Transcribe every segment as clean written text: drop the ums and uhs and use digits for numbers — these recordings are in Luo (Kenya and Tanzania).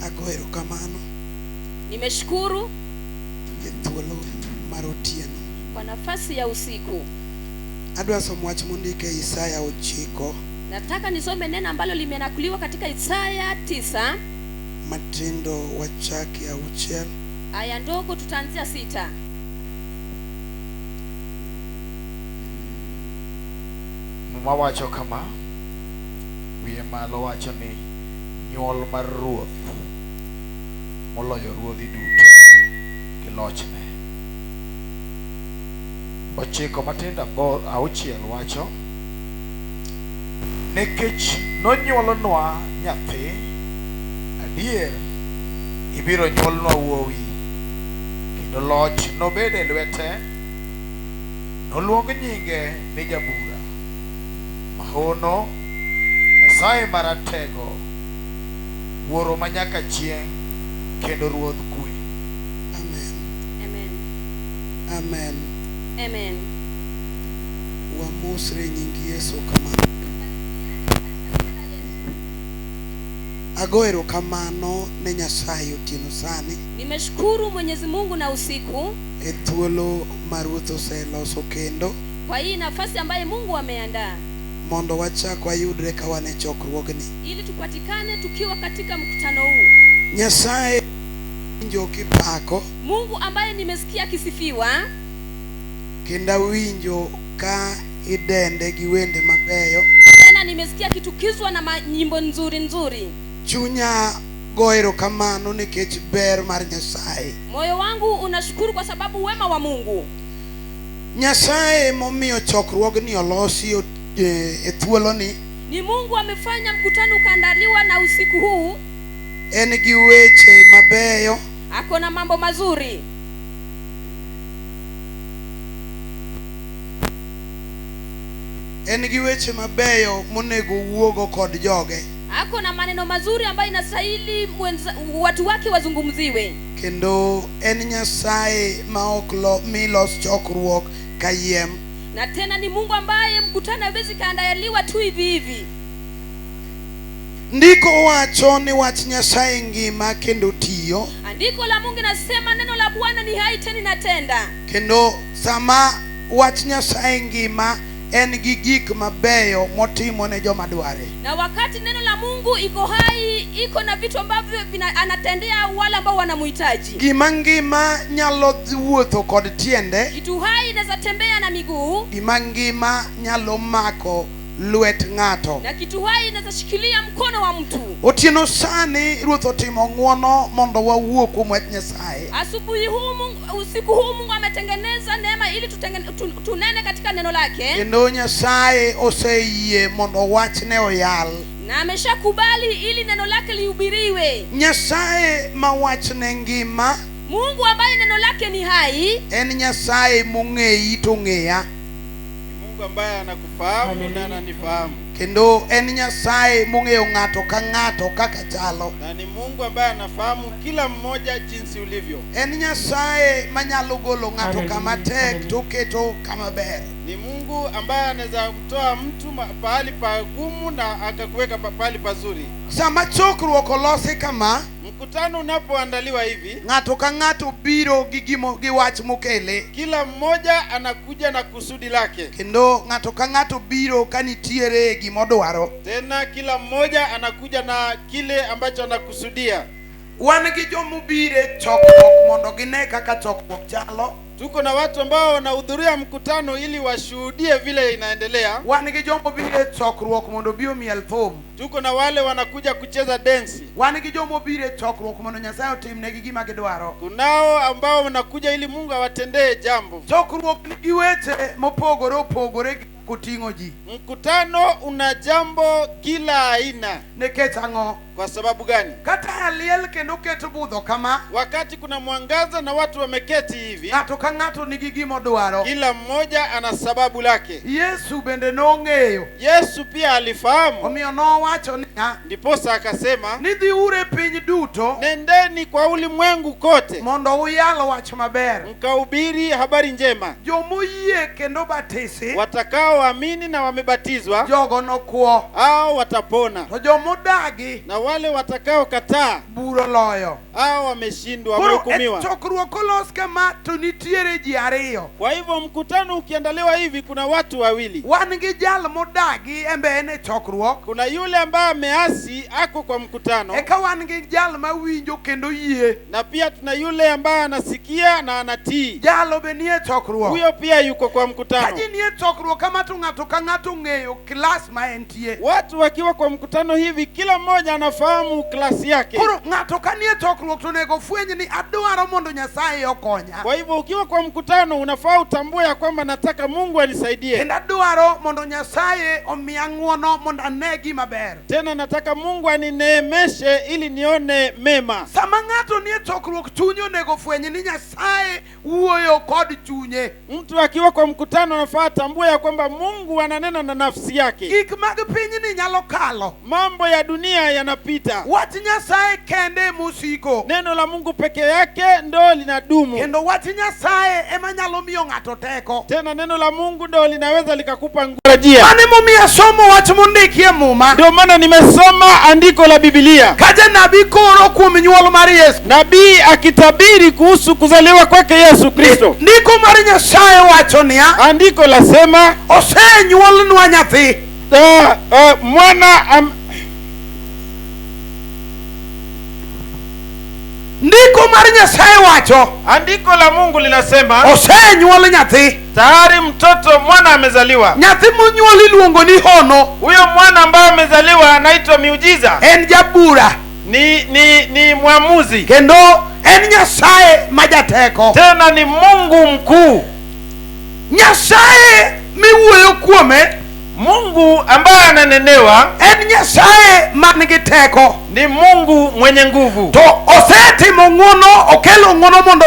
Ago erokamano Nimeshukuru e thuolo mar otieno. kwa nafasi ya usiku. Adwa somo wach mondik e Isaya 9 Nataka nisome neno ambalo limenakuliwa katika Isaya 9 matindo wachaki 6 aya ndogo, tutaanzia 6. Muma wacho kama, wiye malo wacho ni nyuol mar ruoth moloyo ruodhi duto gi lochne. 9 matindo 6 wacho, nikech nonyuolnwa nyathi, adier ibiro nyuolnwa wuowi, kendo loch nobed e lwete, noluong nyinge ni Jabura, Mahono, Nyasaye Maratego, Wuoro manyaka chieng', kendo Ruodh kwe. Amen. Amen. Amen. Amen. Wamosre nying Yesu kamano. Ago erokamano ne Nyasaye otieno sani Nimeshukuru Mwenyezi Mungu na usiku e thuolo ma Ruoth oseloso kendo kwa hii nafasi ambaye Mungu ameandaa mondo wachak wayudre ka wan e chokruogni. ili tupatikane tukiwa katika mkutano huu. Nyasaye winjo kipako Mungu ambaye nimesikia akisifiwa kendo awinjo ka idende gi wende mabeyo. tena nimesikia akitukizwa na nyimbo nzuri nzuri. Chunya go erokamano nikech ber mar Nyasaye. Moyo wangu unashukuru kwa sababu wema wa Mungu. Nyasaye momiyo chokruogni olosi e thuoloni Ni Mungu amefanya mkutano ukaandaliwa na usiku huu, en gi weche mabeyo ako na mambo mazuri, en gi weche mabeyo monego wuogo kod joge ako na maneno mazuri ambayo inastahili watu wake wazungumziwe. Kendo en Nyasaye ma ok mi los chokruok kayiem. Na tena ni Mungu ambaye mkutano hawezi kaandaliwa tu hivi hivi. Ndiko wacho ni wach Nyasaye ngima kendo tiyo. Andiko la Mungu inasema neno la Bwana ni hai tena inatenda. Kendo sama wach Nyasaye ngima en gi gik mabeyo motimo ne joma dware. Na wakati neno la Mungu iko hai, iko na vitu ambavyo anatendea wale ambao wanamhitaji. Gima ngima nyalo wuotho kod tiende. Kitu hai inaweza tembea na miguu. Gima ngima nyalo mako lwet ng'ato. Na kitu hai inaweza shikilia mkono wa mtu. Otieno sani Ruoth otimo ng'wono mondo wawuo kuom wach Nyasaye. Asubuhi huu Mungu, usiku huu Mungu ametengeneza neema ili tunene katika neno lake. Kendo Nyasaye oseyie mondo wachne oyal. Na ameshakubali ili neno lake lihubiriwe. Nyasaye ma wachne ngima, Mungu ambaye neno lake ni hai, en Nyasaye mong'eyi to ng'eya. Mungu ambaye anakufahamu na ananifahamu. Kendo en Nyasaye mong'eyo ng'ato ka ng'ato kaka chalo. Na ni Mungu ambaye anafahamu kila mmoja jinsi ulivyo. En Nyasaye manyalo golo ng'ato kama tek to keto kama ber. Ni Mungu ambaye anaweza mtoa mtu pahali pagumu na akakuweka pahali pazuri. Sama chokruok olosi kama, mkutano unapoandaliwa hivi, ng'ato ka ng'ato biro gi gimo gi wach mokele. Kila mmoja anakuja na kusudi lake. Kendo ng'ato ka ng'ato biro ka nitiere gimodwaro. Tena kila mmoja anakuja na kile ambacho anakusudia. Wan gi jomobire chokruok mondo gine kaka chokruok chalo. Tuko na watu ambao wanahudhuria mkutano ili washuhudie vile inaendelea. Wan gi jomobire chokruok mondo obi omiel thum. Tuko na wale wanakuja kucheza densi. Wan gi jomobire chokruok mondo Nyasaye otimnegi gima gidwaro. Kunao ambao wanakuja ili Mungu awatendee jambo. Chokruok nigi weche mopogore opogore kuting'o ji. Mkutano una jambo kila aina. Nikech ang'o? Kwa sababu gani? Kata aliel kendo keto budho kama, wakati kuna mwangaza na watu wameketi hivi, ng'ato ka ng'ato nigi gimodwaro. Kila mmoja ana sababu lake. Yesu bende nong'eyo. Yesu pia alifahamu. Omiyo nowacho niya, ndiposa akasema, ni dhiuru e piny duto, nendeni kwa ulimwengu kote, mondo uyal wach maber, mkahubiri habari njema. Jomoyie kendo batisi, watakaoamini na wamebatizwa, jogo nokwo, hao watapona. To jomodagi, na wale watakaokataa, bura oloyo. Hao wameshindwa, Koro e wamehukumiwa. chokruok kolos kama to nitiere ji ariyo. Kwa hivyo mkutano ukiandaliwa hivi, kuna watu wawili. Wan gi jal modagi embe en e chokruok. Kuna yule ambaye ameasi ako kwa mkutano, Eka wan gi jal mawinjo kendo yie. Na pia tuna yule ambaye anasikia na anatii. Jalo be nie chokruok. Huyo pia yuko kwa Ka mkutano. ji nie chokruok kama to ng'ato ka ng'ato ong'eyo klas ma entie. Watu wakiwa kwa mkutano hivi, kila mmoja anafahamu klasi yake. Koro ng'ato ka nie chokruok to onego fweny ni adwaro mondo Nyasaye okonya. Kwa hivyo ukiwa kwa mkutano unafaa utambue ya kwamba nataka Mungu anisaidie. Kendo adwaro mondo Nyasaye omiya ng'uono mondo ane gima ber. Tena nataka Mungu anineemeshe ili nione mema. Sama ng'ato nie chokruok chunye onego fweny ni Nyasaye wuoyo kod chunye. Mtu akiwa kwa mkutano anafaa atambue ya kwamba Mungu ananena na nafsi yake. Gik mag pinyni nyalo kalo. Mambo ya dunia yanapita. Wach Nyasaye kende mosiko. Neno la Mungu peke yake ndo linadumu. Kendo wach Nyasaye ema nyalo miyo ng'ato teko. Tena neno la Mungu ndo linaweza likakupa nguvu. Tarajia. Mano emomiyo asomo wach mondiki e Muma. Ndio maana nimesoma andiko la Biblia. Ka janabi koro kuom nyuol mar Yesu. Nabii akitabiri kuhusu kuzaliwa kwake Yesu Kristo. Ndiko mar Nyasaye wacho niya, Andiko lasema osenyuolnwa nyathi. Mwana Ndiko mar Nyasaye wacho, andiko la Mungu linasema osenyuol nyathi. Tayari mtoto mwana amezaliwa. Nyathi monyuol iluongo ni hono. Huyo mwana ambaye amezaliwa anaitwa miujiza. En jabura. Ni mwamuzi. Kendo en Nyasaye ma jateko. Tena ni Mungu mkuu. Nyasaye miwuoyo kuome, Mungu ambaye ananenewa, en Nyasaye man gi teko. Ni Mungu mwenye nguvu. To osetimo ng'wono, okelo ng'wono mondo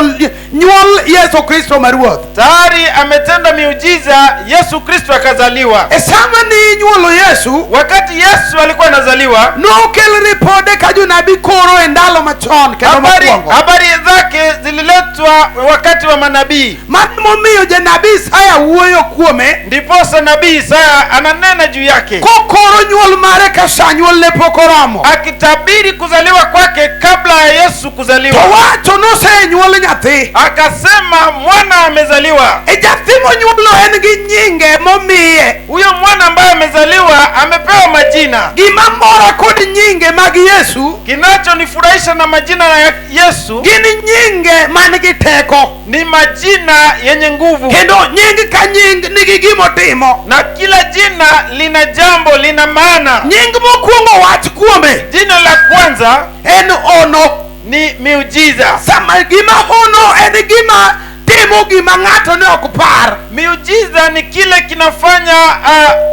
nyuol Yesu Kristo ma Ruoth. Tayari ametenda miujiza, Yesu Kristo akazaliwa. E sama ni inyuolo Yesu, wakati Yesu alikuwa anazaliwa, nokel ripode ka jonabi koro e ndalo machon kendo mokwongo. Habari zake zililetwa wakati wa manabii. Mano momiyo janabi Isaya wuoyo kuome, ndiposa nabii Isaya ananena juu yake, kokoro nyuol mare ka sa nyuolne pok oromo, akitabiri kuzaliwa kwake kabla ya Yesu kuzaliwa. To wacho nosenyuol nyathi, akasema mwana amezaliwa. E nyathi monyuolo en gi nyinge momiye. Huyo mwana ambaye amezaliwa amepewa majina. Gima mora kod nyinge mag Yesu, kinachonifurahisha na majina ya Yesu, gin nyinge man gi teko, ni majina yenye nguvu. Kendo nying ka nying nigi gimotimo, na kila jina lina jambo, lina maana. Nying mokwongo wach kuome, jina la kwanza en ono, ni miujiza. Sama gima hono en gima timo gima ng'ato ne ok par. Miujiza ni kile kinafanya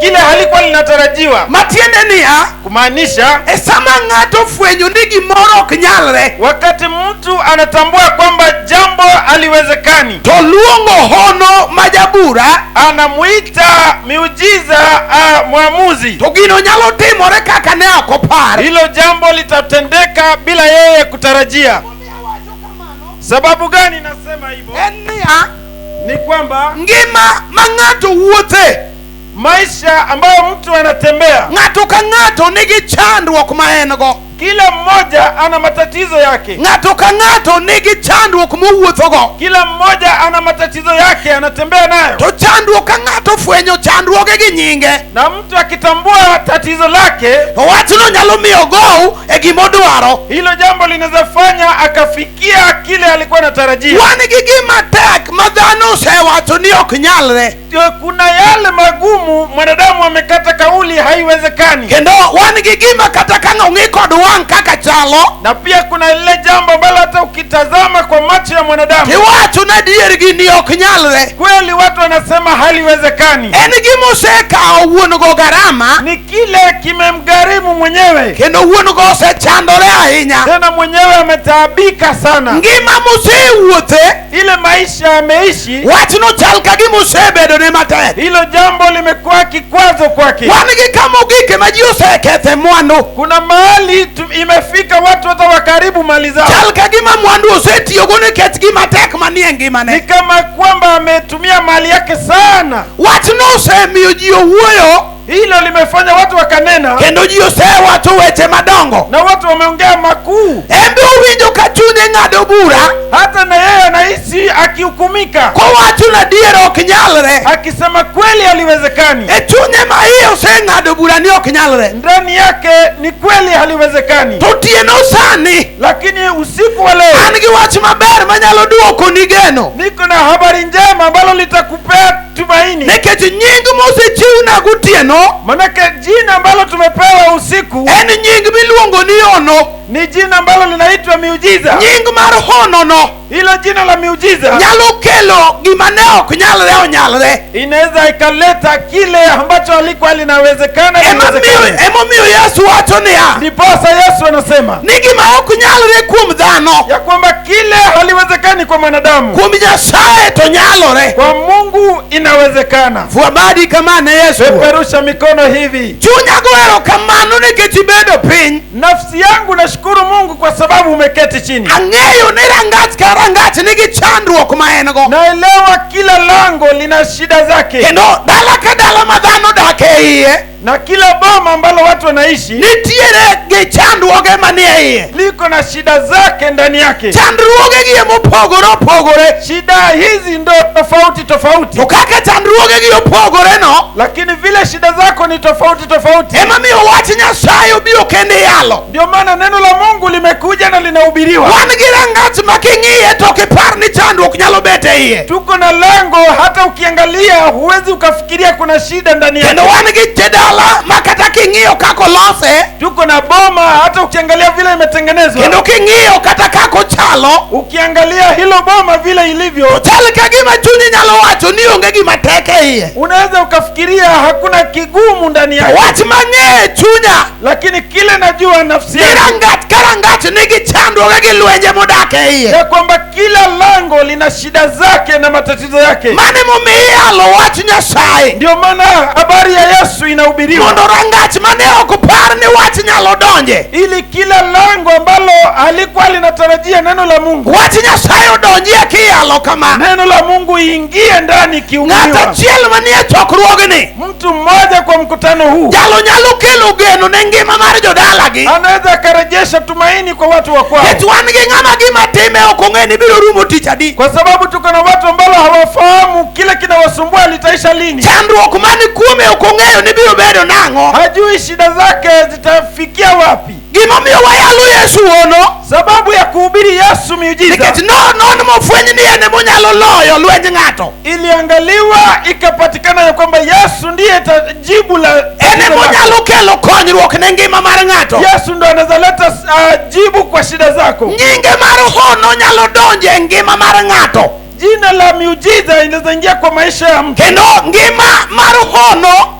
kile halikuwa linatarajiwa. Matiende niya, kumaanisha e sama ng'ato fwenyo ni gimoro ok nyalre, wakati mtu anatambua kwamba jambo haliwezekani, to luongo hono ma jabura, anamuita miujiza mwamuzi, to gino nyalo timore kaka ne ok opar. Hilo jambo litatendeka bila yeye kutarajia. Sababu gani nasema hivyo? En niya, ni kwamba ngima ma ng'ato wuothe, maisha ambayo mtu anatembea, ng'ato ka ng'ato nigi chandruok ma en go. Kila mmoja ana matatizo yake. Ng'ato ka ng'ato nigi chandruok mowuothogo. Kila mmoja ana matatizo yake anatembea nayo. To chandruok ka ng'ato fwenyo chandruoge gi nyinge, na mtu akitambua tatizo lake, to wachno nyalo miyo gow e gimodwaro. Hilo jambo linaweza fanya akafikia kile alikuwa anatarajia. Wan gi gima tek ma dhano osewacho ni ok nyalre. Kuna yale magumu mwanadamu amekata kauli haiwezekani. Kendo wan gi gima kata ka ng'i kod wang' kaka chalo, na pia kuna lile jambo ambalo hata ukitazama kwa macho ya mwanadamu, tiwacho na adier gini ok nyalre. Kweli watu wanasema haliwezekani. En gima osekawo wuon go garama, ni kile kimemgharimu mwenyewe, kendo wuon go osechandore ahinya, tena mwenyewe ametaabika sana. Ngima mosewuothe, ile maisha ameishi, wachno chal ka gima osebedone matek. Hilo jambo limekuwa kikwazo kwake. Wan gi kama ogike ma ji osekethe mwandu. Kuna mahali imefika watu hata wakaribu mali zao. Chal ka gima mwandu osetiyogo nikech gima tek manie ngimane. Ni kama kwamba ametumia mali yake sana. Wachno osemiyo ji owuoyo. Hilo limefanya watu wakanena. Kendo ji osewacho weche madongo. Na watu makuu. En be owinjo ka chunye ng'ado bura Hata na yeye anahisi akihukumika, kowacho ni adier ok nyalre. Akisema kweli haliwezekani. E chunye ma iye oseng'ado bura ni ok nyalre. Ndani yake ni kweli haliwezekani. To otieno sani Lakini usiku wa leo an gi wach maber manyalo duokoni geno. Niko na habari njema ambalo litakupea tumaini, Nikech nying mosechiwna gotieno manake jina ambalo tumepewa usiku en nying miluongo ni hono. Ni jina ambalo linaitwa miujiza. Nying mar honono Hilo jina la miujiza nyalo kelo gima ne ok nyalre onyalre. Inaweza ikaleta kile ambacho halikuwa linawezekana Emomiyo liwezekane. emomiyo Yesu wacho niya Ndiposa Yesu anasema ni gima ok nyalre kuom dhano ya kwamba kile haliwezekani kwa mwanadamu, kuom Nyasaye to nyalore. Kwa Mungu inawezekana. Fwa badi kama ne Yesu. Peperusha mikono hivi. Chunya go erokamano nikech ibedo piny. Nafsi yangu nashukuru Mungu kwa sababu umeketi chini. Ang'eyo ni rangach ka rangach nigi chandruok ma en go. Naelewa kila lango lina shida zake, Kendo dala ka dala ma dhano dak e iye na kila boma ambalo watu wanaishi nitiere gi chandruoge manie iye. Liko na shida zake ndani yake. Chandruoge gi emopogore opogore. Shida hizi ndo tofauti tofauti, To kaka chandruoge gi opogore no lakini vile shida zako ni tofauti tofauti. Emomiyo wach Nyasaye obiro kendo iyalo. Ndio maana neno la Mungu limekuja na linahubiriwa. Wan gi rangach ma king'iye to ok ipar ni chandruok nyalo bet e iye. Tuko na lango, hata ukiangalia huwezi ukafikiria kuna shida ndani Kendo yake. wan gi dala ma kata king'iyo kaka olose Tuko na boma, hata ukiangalia vile imetengenezwa, kendo king'iyo kata kaka ochalo ukiangalia hilo boma vile ilivyo, chal ka gima chunyi nyalo wacho ni onge gima tek e iye. Unaweza ukafikiria hakuna kigumu ndani yake. Wach mang'e chunya Lakini kile najua nafsi ni yangu rangach ka rangach nigi chandruoge gi lwenje modak e iye. Ya kwamba kila lango lina shida zake na matatizo yake. Mano emomiyo iyalo wach Nyasaye Ndio maana habari ya Yesu inahubiriwa, mondo rangach mane ok par ni wach nyalo donje ili kila lango ambalo halikuwa linatarajia neno la Mungu, wach Nyasaye odonjie kiyalo kama. Neno la Mungu iingie ndani Ng'ato kihubiriwa. achiel manie chokruogni Mtu mmoja kwa mkutano huu jalo nyalo kelo geno ne ngima mar jodalagi anaweza akarejesha tumaini kwa watu wa kwao, nikech wan gi ng'ama gima time ok ong'e ni biro rumo tich adi. Kwa sababu tuko na watu ambao hawafahamu kile kinawasumbua litaisha lini. Chandruok man kuome ok ong'eyo ni biro bedo nang'o. Hajui shida zake zitafikia wapi. Gimomiyo wayalo Yesu hono Sababu ya kuhubiri Yesu miujiza nikech nonon mofweny ni en emonyalo loyo lwenj ng'ato. Iliangaliwa ikapatikana ya kwamba Yesu ndiye jibu la En tatizo lako. emonyalo kelo konyruok ne ngima mar ng'ato. Yesu ndo anaweza leta jibu kwa shida zako. Nyinge mar hono nyalo donjo e ngima mar ng'ato. Jina la miujiza inaweza ingia kwa maisha ya mtu. Kendo ngima mar hono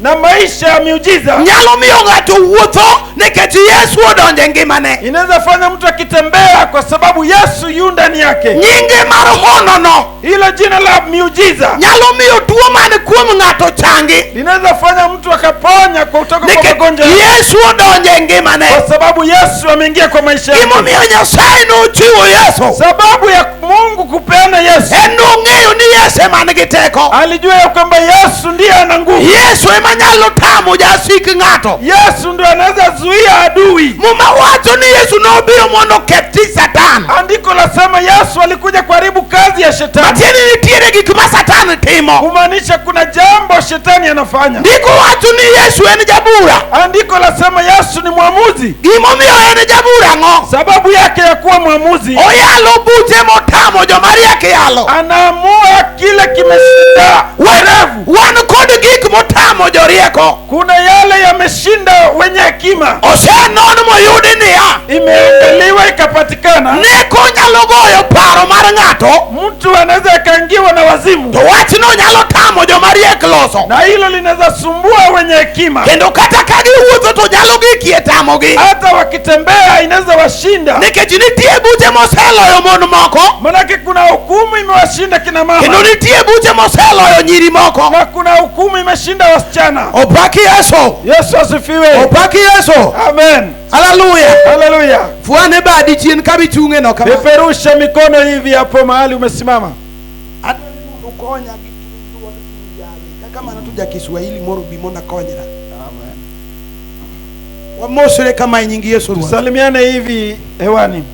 na maisha ya miujiza nyalo miyo ng'ato wuotho nikech Yesu odonjo e ngimane. Inaweza fanya mtu akitembea kwa sababu Yesu yu ndani yake. Nyinge mar honono Hilo jina la miujiza nyalo miyo tuo man kuom ng'ato changi linaweza fanya mtu akaponya kutoka kwa nikech magonjwa yake. Yesu odonjo e ngimane. Kwa sababu Yesu ameingia kwa maisha yake. Gimomiyo Nyasaye nochiwo Yesu Sababu ya Mungu kupeana Yesu, en nong'eyo ni Yesu ema nigi teko. Alijua ya kwamba Yesu ndiye ana nguvu. Yesu ema nyalo tamo jasik ng'ato. Yesu ndiye anaweza zuia adui. Muma wacho ni Yesu nobiro mondo oketh tich Satan. Andiko lasema Yesu alikuja kuharibu kazi ya shetani. Matiende ni nitiere gik ma Satan timo. Kumaanisha kuna jambo shetani anafanya. Ndiko wacho ni Yesu en jabura. Andiko lasema Yesu ni mwamuzi. Gimomiyo en jabura ang'o? Sababu yake ya kuwa mwamuzi, Oyalo buche motamo joma riek yalo. Anaamua kile kimeshinda werevu. Wan kod gik motamo jorieko. Kuna yale yameshinda wenye hekima. Osenon moyudi niya Imeangaliwa ikapatikana. Neko nyalo goyo paro mar ng'ato Mtu anaweza akaingiwa na wazimu, to wachno nyalo tamo joma riek loso. Na hilo linaweza sumbua wenye hekima. Kendo kata ka giwuotho to nyalo gikie tamogi. Hata wakitembea inaweza washinda. Nikech nitie buche moseloyo mon moko. Manake kuna hukumu imewashinda kina mama. Kendo nitie buche moseloyo nyiri moko. Na kuna hukumu imeshinda wasichana. Opaki Yesu. Yesu asifiwe. Opaki Yesu. Amen. Haleluya. Haleluya. Fuane badi chien kabichung'e no kama. Peperusha mikono hivi hapo mahali umesimama. Adwaro ni mondo ukonya gi chuny duond chuny jali. Kaka mano to ja Kiswahili moro bi mondo akonyra. Amen. Wamosre kama e nying Yesu Ruoth. Tusalimiane hivi hewani.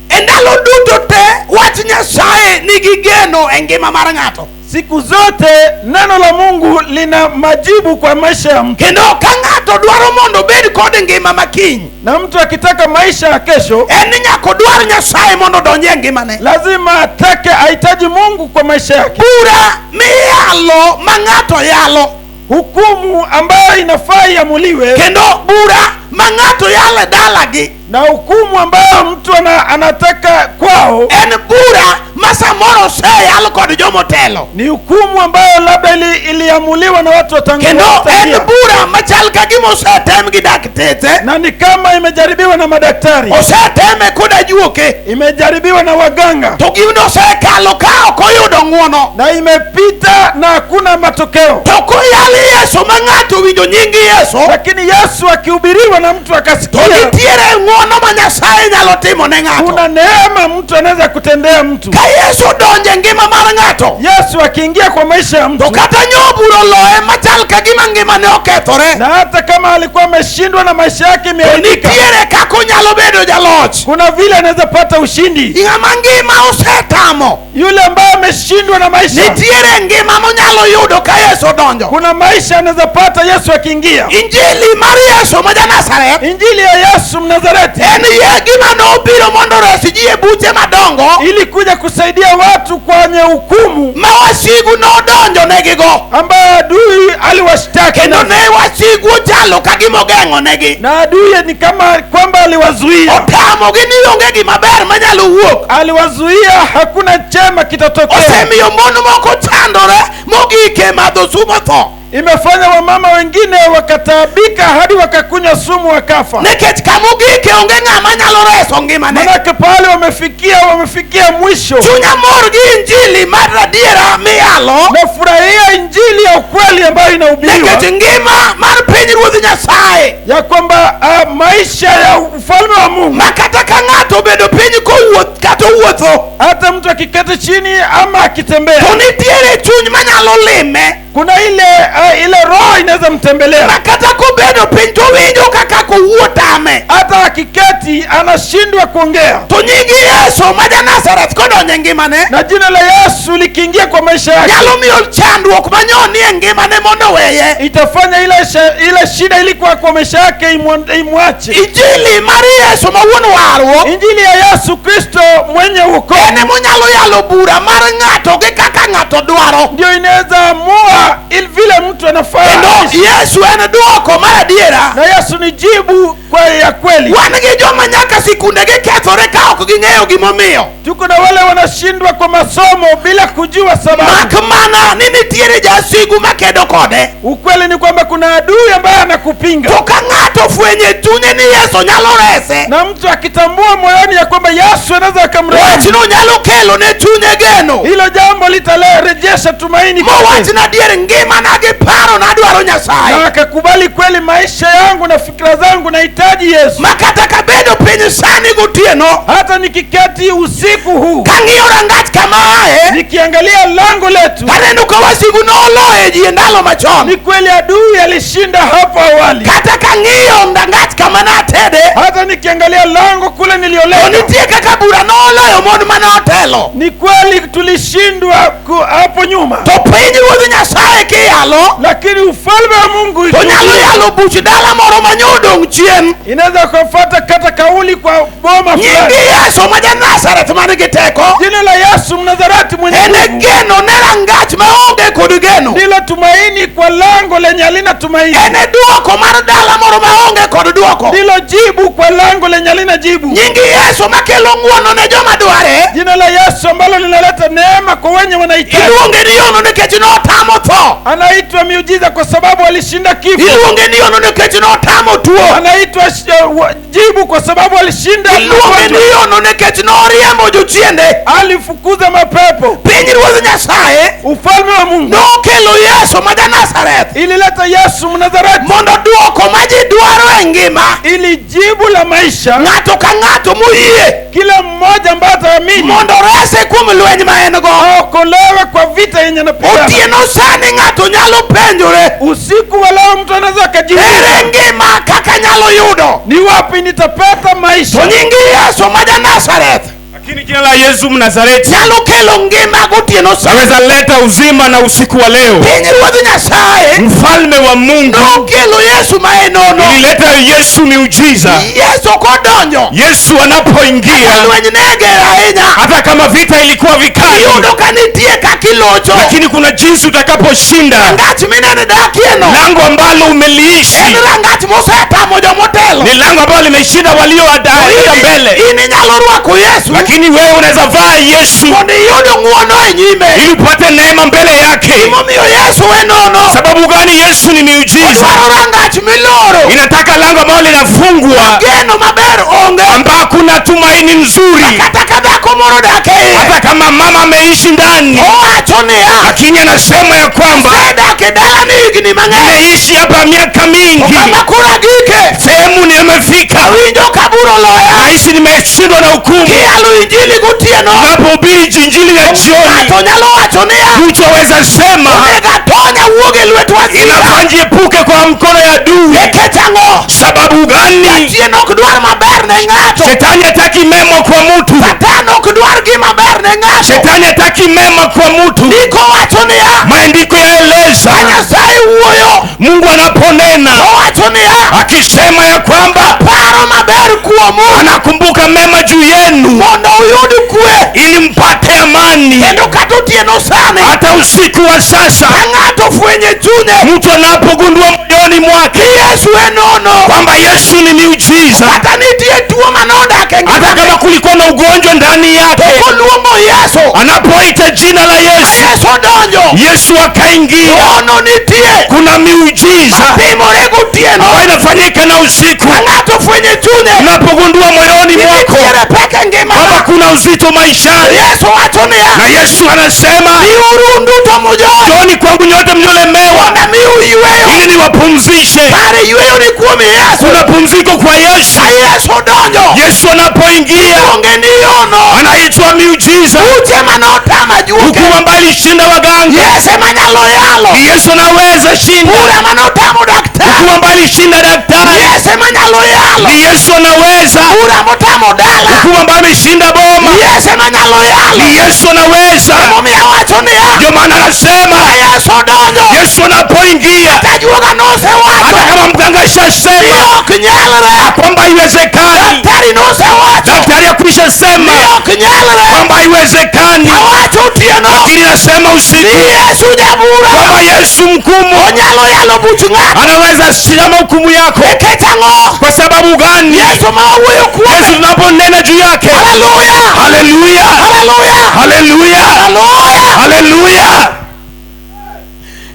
E ndalo duto te wach Nyasaye nigi geno e ngima mar ng'ato. Siku zote neno la Mungu lina majibu kwa maisha ya mtu. Kendo ka ng'ato dwaro mondo obed kod ngima makiny, Na mtu akitaka maisha ya kesho, en ni nyaka odwar Nyasaye mondo odonji e ngimane. lazima atake, ahitaji Mungu kwa maisha yake. Bura miyalo ma ng'ato yalo, Hukumu ambayo inafaa iamuliwe kendo bura ma ng'ato yalo e dalagi, na hukumu ambayo mtu anataka kwao en bura ma samoro oseyal kod jomotelo. ni hukumu ambayo labda iliamuliwa na watu Kendo en watangulia, bura machal ka gima osetem gi dakteche, na ni kama imejaribiwa na madaktari, oseteme koda juoke, imejaribiwa na waganga to gino osekalo ka ok oyudo ng'uono. na imepita na hakuna matokeo. To koyal Yesu ma ng'ato owinjo nying Yesu, Lakini Yesu akihubiriwa na mtu to akasikia, nitiere ng'uono ma Nyasaye nyalo timo ne ng'ato. kuna neema mtu anaweza kutendea mtu. Ka Yesu odonjo e ngima mar ng'ato, Yesu akiingia kwa maisha ya to mtu, kata nyobura oloye machal ka gima ngimane okethore, na hata kama alikuwa ameshindwa na maisha yake to imeharibika, nitiere kaka onyalo bedo jaloch. kuna vile anaweza pata ushindi. Ng'ama ngima osetamo, Yule ambaye ameshindwa na maisha, nitiere ngima monyalo yudo ka Yesu odonjo. kuna maisha anaweza pata Yesu akiingia. Injili mar Yesu ma ja-Nazareth Injili ya Yesu Mnazareti en ye gima nobiro mondo ores ji e buche madongo ilikuja kusaidia watu kwenye hukumu ma wasigu nodonjo negigo, ambayo adui aliwashtaki kendo na, ne wasigu ochalo ka gima ogeng'o negi, na adui ni kama kwamba aliwazuia, otamogi ni onge gima ber manyalo wuok. aliwazuia, hakuna chema kitatokea. Osemiyo mon moko chandore mogik e madho sum otho, Imefanya wamama wengine wakataabika hadi wakakunywa sumu wakafa, nikech kamogike onge ng'ama nyalo reso ngimane. manake pale wamefikia mwisho. Chunya mor gi injili mar adiera miyalo, Nafurahia injili ya ukweli ambayo inahubiriwa nikech ngima mar piny Ruodh Nyasaye ya kwamba maisha ya ufalme wa Mungu, ma kata ka ng'ato obedo piny kowuoth kata owuotho, hata mtu akiketi chini ama akitembea, to nitiere chuny manyalo lime, kuna ile roho inaweza mtembelea. ma kata kobedo piny to owinjo kaka kowuo tame. Hata akiketi anashindwa kuongea, To nying Yesu ma ja-Nazareth kodonjo e ngimane, na jina la Yesu likiingia kwa maisha yake nyalo miyo chandruok manyoni e ngimane mondo oweye. itafanya ile shida ilikuwa kwa maisha yake imwache. Injili mar Yesu ma wuon warruok Injili ya Yesu Kristo mwenye wokovu en emonyalo yalo bura mar ng'ato gi kaka ng'ato dwaro. ndio inaweza amua vile mtu anafaa Kendo aishi. Yesu en dwoko mar adiera. Na Yesu ni jibu kwa ya kweli. Wan gi joma nyaka sikundegi kethore ka ok ging'eyo gimomiyo. Tuko na wale wanashindwa kwa masomo bila kujua sababu. Mak mana ni nitiere jasigu makedo kode. Ukweli ni kwamba kuna adui ambaye anakupinga, To ka ng'ato ofwenyo e chunye ni Yesu nyalo rese, na mtu akitambua moyoni ya kwamba Yesu anaweza akamrehemu, wachno nyalo kelo ne chunye geno. hilo jambo litarejesha tumaini kwake. Mowachna adier ngimana gi paro nadwaro Na Nyasaye. akakubali kweli, maisha yangu na fikra zangu nahitaji Yesu. Ma kata kabedo piny sani gotieno, Hata nikiketi usiku huu kang'iyo rangach kama aye, nikiangalia lango letu, taneno ka wasigu noloye ji e ndalo machon. ni kweli adui alishinda hapo awali. Kata kang'iyo rangach kama natede, Hata nikiangalia lango kule to nilioleka, nitie kaka bura noloyo mon mane otelo. ni kweli tulishindwa hapo nyuma, To piny Ruodh Nyasaye kiyalo, lakini ufalme wa Mungu to nyalo yalo buch dala moro manyodong' chien. inaweza kufuata kata kauli kwa boma Nying fulani. Yesu ma ja-Nazareth man gi teko, Jina la Yesu Mnazareti mwenye en e nguvu geno ne rangach maonge kod geno. ndilo tumaini kwa lango lenye halina tumaini, En e dwoko mar dala moro maonge kod dwoko. ndilo jibu kwa lango lenye halina jibu. Nying Yesu makelo ng'wono ne joma dware, Jina la Yesu ambalo linaleta neema kwa wenye wanahitaji. iluonge ni yono nikech notamo tho. Anaitwa miujiza kwa sababu alishinda kifo. Iluonge ni yono nikech notamo tuo. Anaitwa jibu kwa sababu alishinda Iluonge magonjwa. ni yono nikech noriembo jochiende. Alifukuza mapepo. Piny Ruodh Nyasaye Ufalme wa Mungu nokelo Yesu ma ja-Nazareth ilileta Yesu Mnazareti mondo dwoko ma ji dwaro ngima ili jibu la maisha ng'ato ka ng'ato moyie kila mmoja ambaye ataamini mondo orese kuom lweny ma en go. Aokolewe kwa vita yenye anapigana. Otieno sani ng'ato nyalo penjore Usiku wa leo mtu anaweza ere akajiuliza, ngima kaka nyalo yudo ni wapi nitapata to maisha? nying Yesu ma ja Nazareth Lakini jina la Yesu Mnazareti nyalo kelo ngima gotieno sani. aweza leta uzima na usiku wa leo. Piny Ruodh Nyasaye Mfalme wa Mungu nokelo Yesu ma en nono. ilileta Yesu miujiza. Yesu kodonjo Yesu anapoingia, lweny ne ger ahinya hata kama vita ilikuwa vikali, iyudo ka nitie kaka ilocho lakini kuna jinsi utakaposhinda. Rangach minene dakieno Lango ambalo umeliishi en rangach mosetamo jomotelo ni lango ambalo limeshinda walioenda mbele, in inyalo rwako Yesu lakini wewe unaweza vaa Yesu mondo iyud ng'uono e nyime ili upate neema mbele yake. Gimomiyo Yesu e nono Sababu gani? Yesu ni miujiza. odwaro rangach miloro Inataka lango ambalo linafungwa, geno maber onge ambao kuna tumaini nzuri, kata ka dhako moro odak e iye hata kama mama ameishi ndani, owacho niya lakini anasema ya kwamba asedak e dalani higni mang'eny nimeishi hapa miaka mingi, kama koro agike sehemu nimefika, awinjo ka bura oloya nahisi nimeshindwa na hukumu. kiyalo injili gotieno Unapohubiri injili ya jioni, ng'ato nyalo wacho niya mtu aweza sema onego atony awuog e lwet wasika inafaa njiepuke kwa mkono ya adui. nikech ang'o Sababu gani? Jachien ok dwar maber ne ng'ato Shetani hataki mema kwa mtu, Satan ok dwar gima ber ne ng'ato shetani hataki mema kwa mtu. Ndiko wacho niya Maandiko yaeleza ka Nyasaye wuoyo Mungu anaponena owacho niya akisema ya kwamba paro maber kuomu anakumbuka mema juu yenu mondo uyud kwe ili mpate amani. Kendo kata otieno sani Hata usiku wa sasa ka ng'ato fwenyo e chunye mtu anapogundua moyoni mwake Yesu e nono kwamba Yesu ni miujiza, kata nitie tuo manodak e hata ngimane kama kulikuwa na ugonjwa ndani yake, koluongo Yesu anapoita jina la Yesu, Yesu odonjo Yesu akaingia, ono nitie kuna miujiza timore gotieno ambayo inafanyika na usiku. ka ng'ato fwenyo e chunye Unapogundua moyoni mwako nitiere pek e kwamba ngimana kuna uzito maishani, Yesu wacho niya na Yesu anasema biuru duto mujony njooni kwangu nyote mliolemewa, mondo amiu yweyo ili niwapumzishe. kare yweyo ni kuom Yesu Kuna pumziko kwa Yesu. ka Yesu odonjo Yesu anapoingia onge ni yono anaitwa miujiza, buche manotama juoke hukumu ambayo ilishinda waganga. Yesu ema nyalo yalo Ni Yesu anaweza shinda bura manotamo daktari hukumu ambayo ilishinda daktari. Yesu ema nyalo yalo Ni Yesu anaweza bura motamo dala hukumu ambayo ameshinda boma. Yesu ema nyalo yalo Ni Yesu anaweza. emomiyo awacho niya Ndio maana anasema ka Yesu odonjo Yesu anapoingia, kata juoga hata nosewacho kama mganga ni ashasema ok nyalre kwamba haiwezekani, daktari nosewacho daktari akwisha ni sema ok nyalre kwamba haiwezekani, awacho otieno lakini nasema ni usiku Yesu jabura kwamba Yesu mkumu onyalo yalo buch ng'ato anaweza simama hukumu yako. nikech ang'o Kwa sababu gani? Yesu ma wawuoyo Yesu kuome tunaponena juu yake, haleluya haleluya, haleluya haleluya, haleluya haleluya.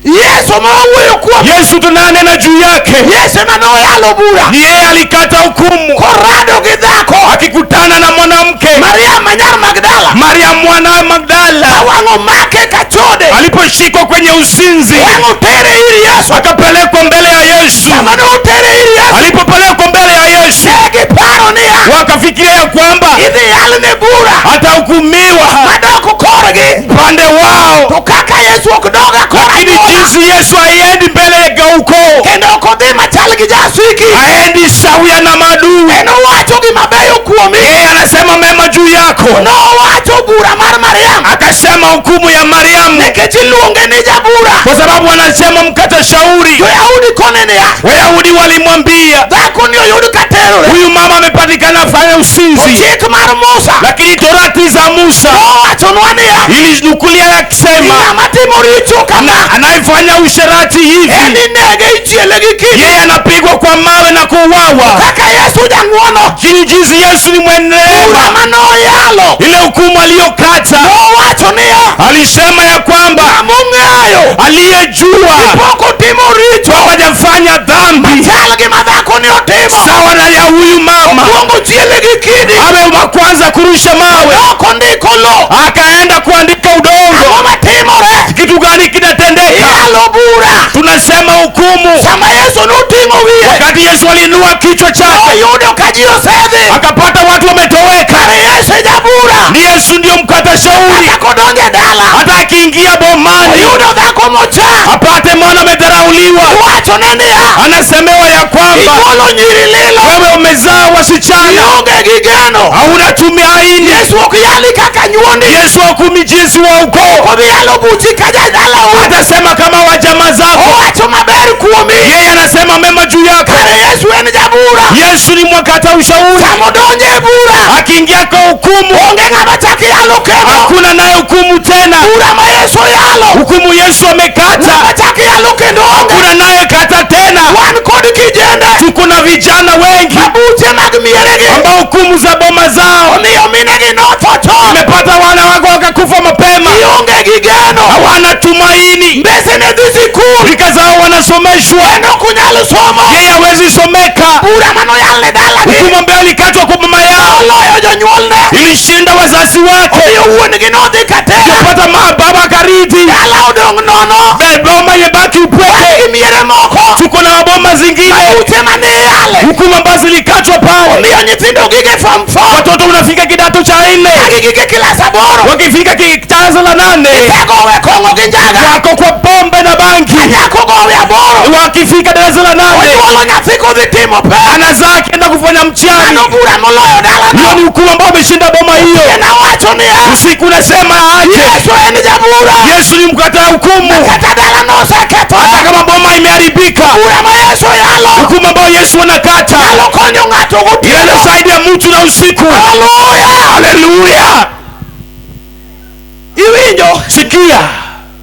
Yesu ma wawuoyo kuome Yesu tunanena juu yake, Yesu ema noyalo bura ni yeye alikata hukumu korado gi dhako akikutana na mwanamke Mariam ma nyar Magdala Maria mwana wa ka Magdala wang' omake ka chode aliposhikwa kwenye uzinzi wang' otere ir Yesu akapelekwa mbele ya Yesu. sama notere ir Yesu Alipopelekwa mbele ya Yesu, ne giparo niya wakafikiria ya kwamba idhi yalne bura atahukumiwa madok korgi upande wao, to kaka Yesu ok dog akora lakini jinsi Yesu haendi mbele ya ukoo, kendo ok odhi machal gi jasiki haendi sawia na maadui. en owacho gimabeyo kuomi Yeye anasema mema juu yako, nowacho bura mar Mariam akasema hukumu ya Mariamu, nikech iluonge ni jabura kwa sababu anasema mkata shauri. Jo-Yahudi kone niya Wayahudi walimwambia dhako ni oyud ka terore huyu mama amepatikana afanya usinzi, chik mar Musa lakini torati za Musa nowachonwa niya ilinukulia akisema ng'ama timo richo kama anayefanya usherati en hivi inege ichiele gi kidi yeye anapigwa kwa mawe na kuuawa. kaka Yesu jang'uono Lakini jinsi Yesu ni mwenye bura neema, manoyalo ile hukumu aliyokata nowacho niya alisema ya kwamba ng'among'eyo aliyejua pok otimo richo kwamba hajafanya dhambi chal gi ma dhako ni otimo sawa na ya huyu mama, okuongo chiele gi kidi awe wa kwanza kurusha mawe, ok ondiko lo akaenda kuandika udongo. ang'o matimore Kitu gani kinatendeka? iyalo bura Tunasema hukumu. sama Yesu noting'o wiye Wakati Yesu Yesu aliinua kichwa chake, Oyudo ka ji osedhi. Akapata watu wametoweka. Kare Yesu e jabura. Ni Yesu ndiyo mkata shauri. Kata kodonjo e dala, Hata akiingia bomani oyudo dhako mocha. apate mwana amedharauliwa, Iwachone niya, anasemewa ya kwamba inyuolo nyiri lilo, wewe umezaa wasichana, ionge gi geno. Hauna tumaini. Yesu ok yali kaka nyuondi. Yesu hakumi jinsi wa ukoo, Obi yalo buchi ka jadalau. atasema kama wa jamaa zako. Owacho maber kuomi. Yeye anasema mema juu yako. Kare Yesu en jabura. Yesu ni mwakata ushauri, Sama odonjo e bura, akiingia kwa hukumu onge ng'ama chak yalo kendo. Hakuna naye hukumu tena. Bura ma Yesu oyalo, Hukumu Yesu amekata, ng'ama chak yalo kendo onge. hakuna naye kata tena. Wan kod kijende Tuko na vijana wengi ma buche mag mieregi ambao hukumu za boma zao omiyo minegi notho chon. imepata wana wako wakakufa mapema, Gionge gi geno. Hawana tumaini. Mbese ne dhi sikul, Rika zao wanasomeshwa, en ok onyal somo. Yeye hawezi someka. Bura manoyal ne dalagi Hukumu ambayo alikatwa kwa mama yao oloyo jonyuolne. Ilishinda wazazi wake. Omiyo wuon-gi nodhi katera. Pata baba karidi, Dala odong' nono. Boma imebaki upweke. Wan gi miere moko Tuko na maboma zingine, buche mane iyale hukumu ambazo zilikatwa pale. omiyo nyithindo gige form 4 Watoto unafika kidato cha 4, kagi gige kilas 8 wakifika kidato la 8 Tego we kong'o gi njaga. Wako kwa pombe na bangi. Nyako gowe 8. Wakifika darasa la 8 Onyuolo nyathi kodhi timo pek. anazaa akienda kufanya mtihani. Mano bura moloyo Hiyo dalano. ni hukumu ambayo ameshinda boma hiyo. En awacho niya, Usiku unasema aje? Yesu en jabura. Yesu ni mkataa hukumu, Kata dalano osekethore. hata kama boma imeharibika. Bura ma Yesu yalo Hukumu ambayo Yesu anakata nyalo konyo ng'ato gotieno. inasaidia mtu na usiku. Haleluya! Haleluya! Iwinjo? Sikia,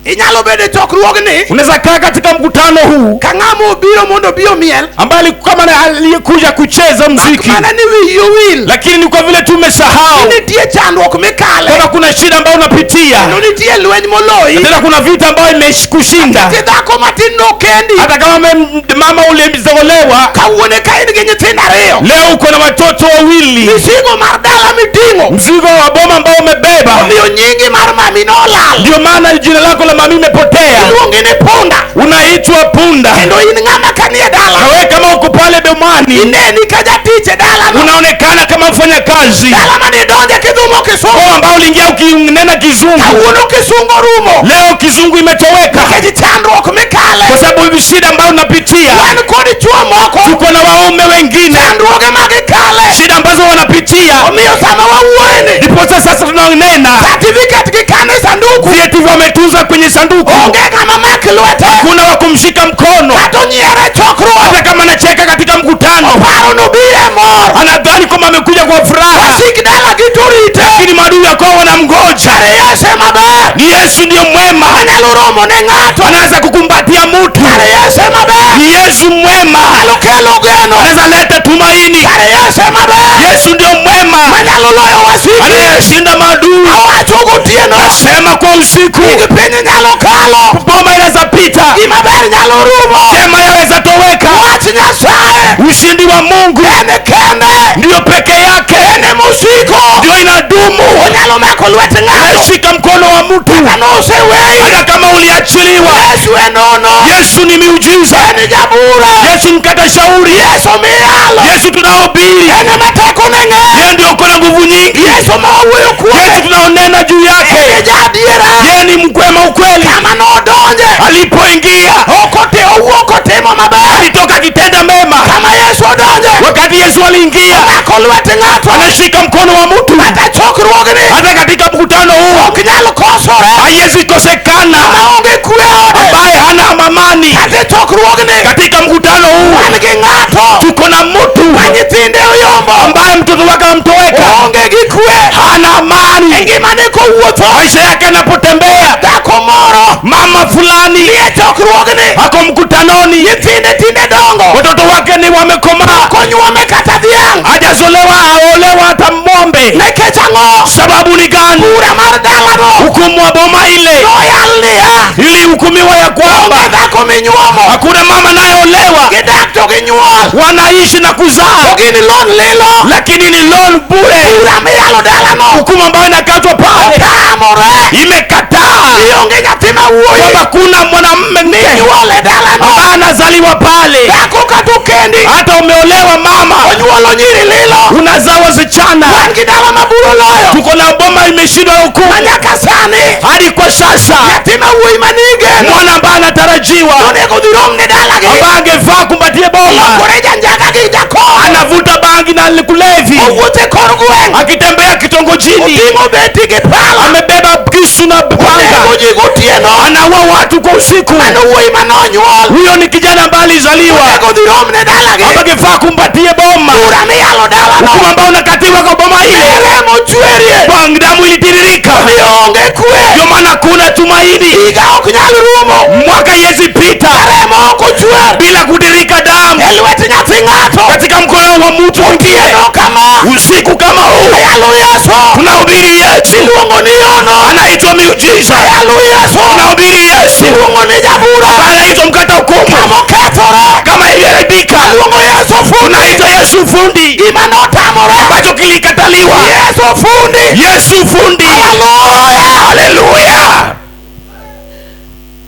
Inyalo bedo e chokruogni unaweza kaa katika mkutano huu ka ng'ama obiro mondo obi omiel, ambaye kama aliyekuja kucheza mziki, mana ni wiyi owil lakini ni kwa vile tumesahau ni nitie chandruok mikale, kwamba kuna shida ambayo unapitia, kendo nitie lweny moloyi. tena kuna vita ambayo imekushinda. Ti dhako matin nokendi, Hata kama mama ulizolewa, kawuone ka in gi nyithindo 2, leo uko na watoto wawili, mizigo mar dala miting'o mzigo wa boma ambao umebeba, omiyo nyingi mar mami nolal. ndio maana jina lako la mami imepotea, Iluongi ni punda, unaitwa punda. kendo in ng'ama kanie Na dala wewe kama uko pale bomani, ineni ka jatich e dalano. Unaonekana kama mfanyakazi Dala manidonje kidhumo kisungu, Boma ambao uliingia ukinena kizungu, kawuono kisungu orumo leo kizungu imetoweka nikech chandruok mikale. Kwa sababu hivi shida ambayo unapitia. Wan kod chuo moko Tuko na waume wengine, chandruoge magikale shida ambazo wanapitia, omiyo sama wawuoyeni, ndiposa sasa tunanena certificate gi kane sanduku, vyeti wametunza kwenye sanduku, onge ng'ama mak lwete hakuna wa kumshika mkono, kata onyiero e chokruok, hata kama anacheka katika mkutano, paro nobiro e mor. Anadhani kwamba amekuja kwa furaha, Wasik dala gi to rite. Lakini maadui yako wanamgoja. Kare Yesu ema ber Ni Yesu ndiyo mwema, manyalo romo ne ng'ato. Anaweza kukumbatia mtu. Kare Yesu ema ber Ni Yesu mwema, manyalo kelo geno. Anaweza leta tumaini. Kare Yesu ema ber Yesu ndiyo mwema manyalo loyo wasiki. anayeshinda maadui. Awacho gotieno, Nasema kwa usiku, gig piny nyalo kalo, boma inaweza pita, gima ber nyalo rumo. Chema yaweza toweka. Wach Nyasaye Ushindi wa Mungu en kende, ndiyo peke yake, en mosiko, ndiyo inadumu. Onyalo mako lwet ng'ato Anashika mkono wa mtu kata noseweyi. hata kama uliachiliwa. Yesu en nono, Yesu ni miujiza, en jabura, Yesu mkata shauri, Yesu miyalo, Yesu tunaohubiri, en ema tekone ng'eny, yeye ndio uko na nguvu nyingi. Yesu ma wawuoyo kuome Yesu tunaonena juu yake, en jaadiera. Yeye ni mkwema ukweli. Kama nodonje Alipoingia ok owuok otimo maber. Alitoka akitenda mema. Kama Yesu odonje Wakati Yesu aliingia, omako lwet ng'ato, anashika mkono wa mtu, kata chokruogni hata katika mkutano huu ok nyal kosore, haiwezi kosekana maonge kwe ode, ambaye hana amani. Kata e chokruogni Katika mkutano huu wan gi ng'ato tuko na mtu ma nyithinde oyombo, ambaye mtoto wake amtoweka, oonge gi kwe hana e amani ngimane kowuotho. Maisha yake anapotembea. Dhako moro Mama fulani nie chokruogni, ako mkutanoni, nyithinde tinde dongo, watoto wake ni wamekomaa, ok onyuome kata dhiang'. Hajazolewa aolewa hata ng'ombe. Nikech ang'o? Sababu ni gani? Bura mar dalano Hukumu wa boma ile noyal niya, ilihukumiwa ya kwamba onge dhako minyuomo, hakuna mama anayeolewa, gidak to ginyuol, wanaishi na to kuzaa, gin lon lilo. Lakini ni loan bure. Bura miyalo dalano Hukumu ambayo inakatwa pale otamore. imekataa. Ni onge nyathi ma wuoyi kwamba kuna mwanamume mke minyuolo e dalano. Ambaye anazaliwa pale. Dhako kata okendi Hata umeolewa mama, onyuolo nyiri lilo. Unazaa wasichana. Wan gi dala ma bura oloyo. Tuko na boma imeshindwa hukumu Ma nyaka sani hadi kwa sasa. Nyathi ma wuoyi manigeno Mwana ambaye anatarajiwa, onego dhi rom ne dalagi. Ambaye angefaa kumbatie boma, Lokore janjaga gi jakowo. Anavuta bangi na kulevi, Owuotho e kor gweng'. Akitembea kitongojini, Oting'o beti gi pala. Amebeba kisu na panga, Onego ji gotieno. Anaua watu kwa usiku. Mano wuoyi manonyuol. Huyo ni kijana ambaye alizaliwa, Onego dhi rom ne dalagi. Ambaye angefaa kumbatie boma, Bura miyalo dalano. Hukumu ambao unakatiwa kwa boma ile, Remo chwerie. Kwa damu ilitiririka, Omiyo onge kwe. Ndio maana kuna tumaini. Higa ok nyal rumo. Mwaka haiwezi pita Remo ok ochwer. Bila kutirika damu E lwet nyathi ng'ato. Katika mkono wa mtu mwingine. Otieno kama. Usiku kama huu Ayalo Yesu. Tunahubiri Yesu, Iluongo ni hono. Anaitwa miujiza. Ayalo Yesu. Tunahubiri Yesu Iluongo ni jabura. Anaitwa mkata hukumu. Kama okethore. Kama iliharibika, Aluongo Yesu fundi. Tunaita Yesu fundi, Gima notamore. Ambacho kilikataliwa. Yesu fundi. Yesu fundi. Haleluya. Haleluya.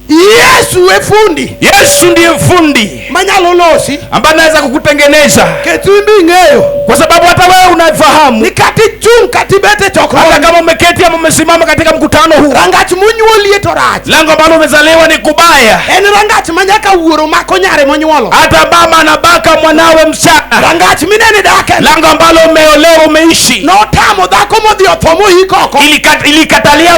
Yesu e fundi. Yesu ndiye fundi Manyalo losi. Ambaye anaweza kukutengeneza, Nikech in be ing'eyo. Kwa sababu hata wewe unafahamu, Ni kata ichung' kata ibet e hata chokruok. kama umeketi ama umesimama katika mkutano huu, Rangach monyuolie to rach. Lango ambalo umezaliwa ni kubaya. En rangach ma nyaka wuoro mako nyare monyuolo. Hata mama anabaka mwanawe msichana. Rangach minene idake. Lango ambalo umeolewa umeishi, Notamo dhako modhi otho moik oko. Ilikatalia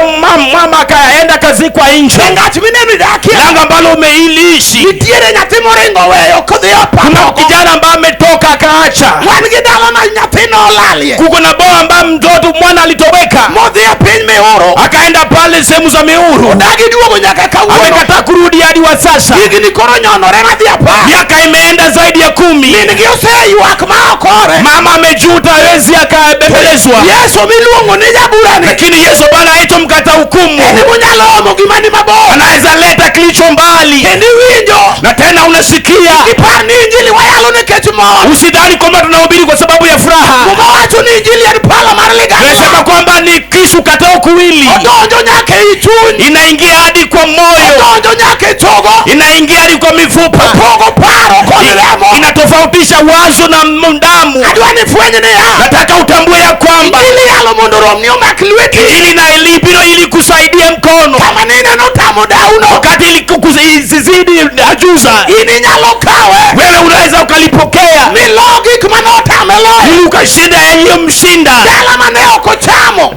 mama akaenda kazikwa nje. Rangach mineno idakie. Lango ambalo umeiliishi, Nitiere nyathi moringo weyo kodhi kuna opamo oko. kijana ambaye ametoka akaacha. Wan gi dala ma nyathi nolalie. Kuko na boma ambaye mtoto mwana alitoweka, Modhi e piny miuro. Akaenda pale sehemu za miuru, Odagi duogo nyaka kawuono. Amekataa kurudi hadi wa sasa. Higni koro nyonore madhi 10. Miaka imeenda zaidi ya 10. Min gi oseywak ma ok ore. Mama amejuta, hawezi akabembelezwa. Yesu miluongo ni jaburani. Lakini Yesu Bwana aitwa mkata hukumu, En monyalo omo gima ni mabor. Anaweza leta kilicho mbali. Kendo iwinjo. Na tena unasikia. Ipar ni injili wayalo nikech mor. Usidhani kwamba tunahubiri kwa sababu ya furaha. Muma wacho ni injili en pala mar ligangla. Tunasema kwamba ni kisu katao kuwili, Odonjo nyaka ei chuny. Inaingia hadi kwa moyo, Odonjo nyaka e chogo. Inaingia hadi kwa mifupa, Opogo paro kod remo. Inatofautisha wazo na damu. Adwa ni fweny niya. Nataka utambue ya kwamba Injili yalo mondo romni omak lweti. Injili na ilibiro ili kusaidia mkono. Kama nineno tamo dauno. Wakati ilizidi ajuza, In inyalo kawe. Wewe unaweza ukalipokea Milo gik manotame loyo. ili ukashinda yaliyomshinda. Dala mane ok ochamo.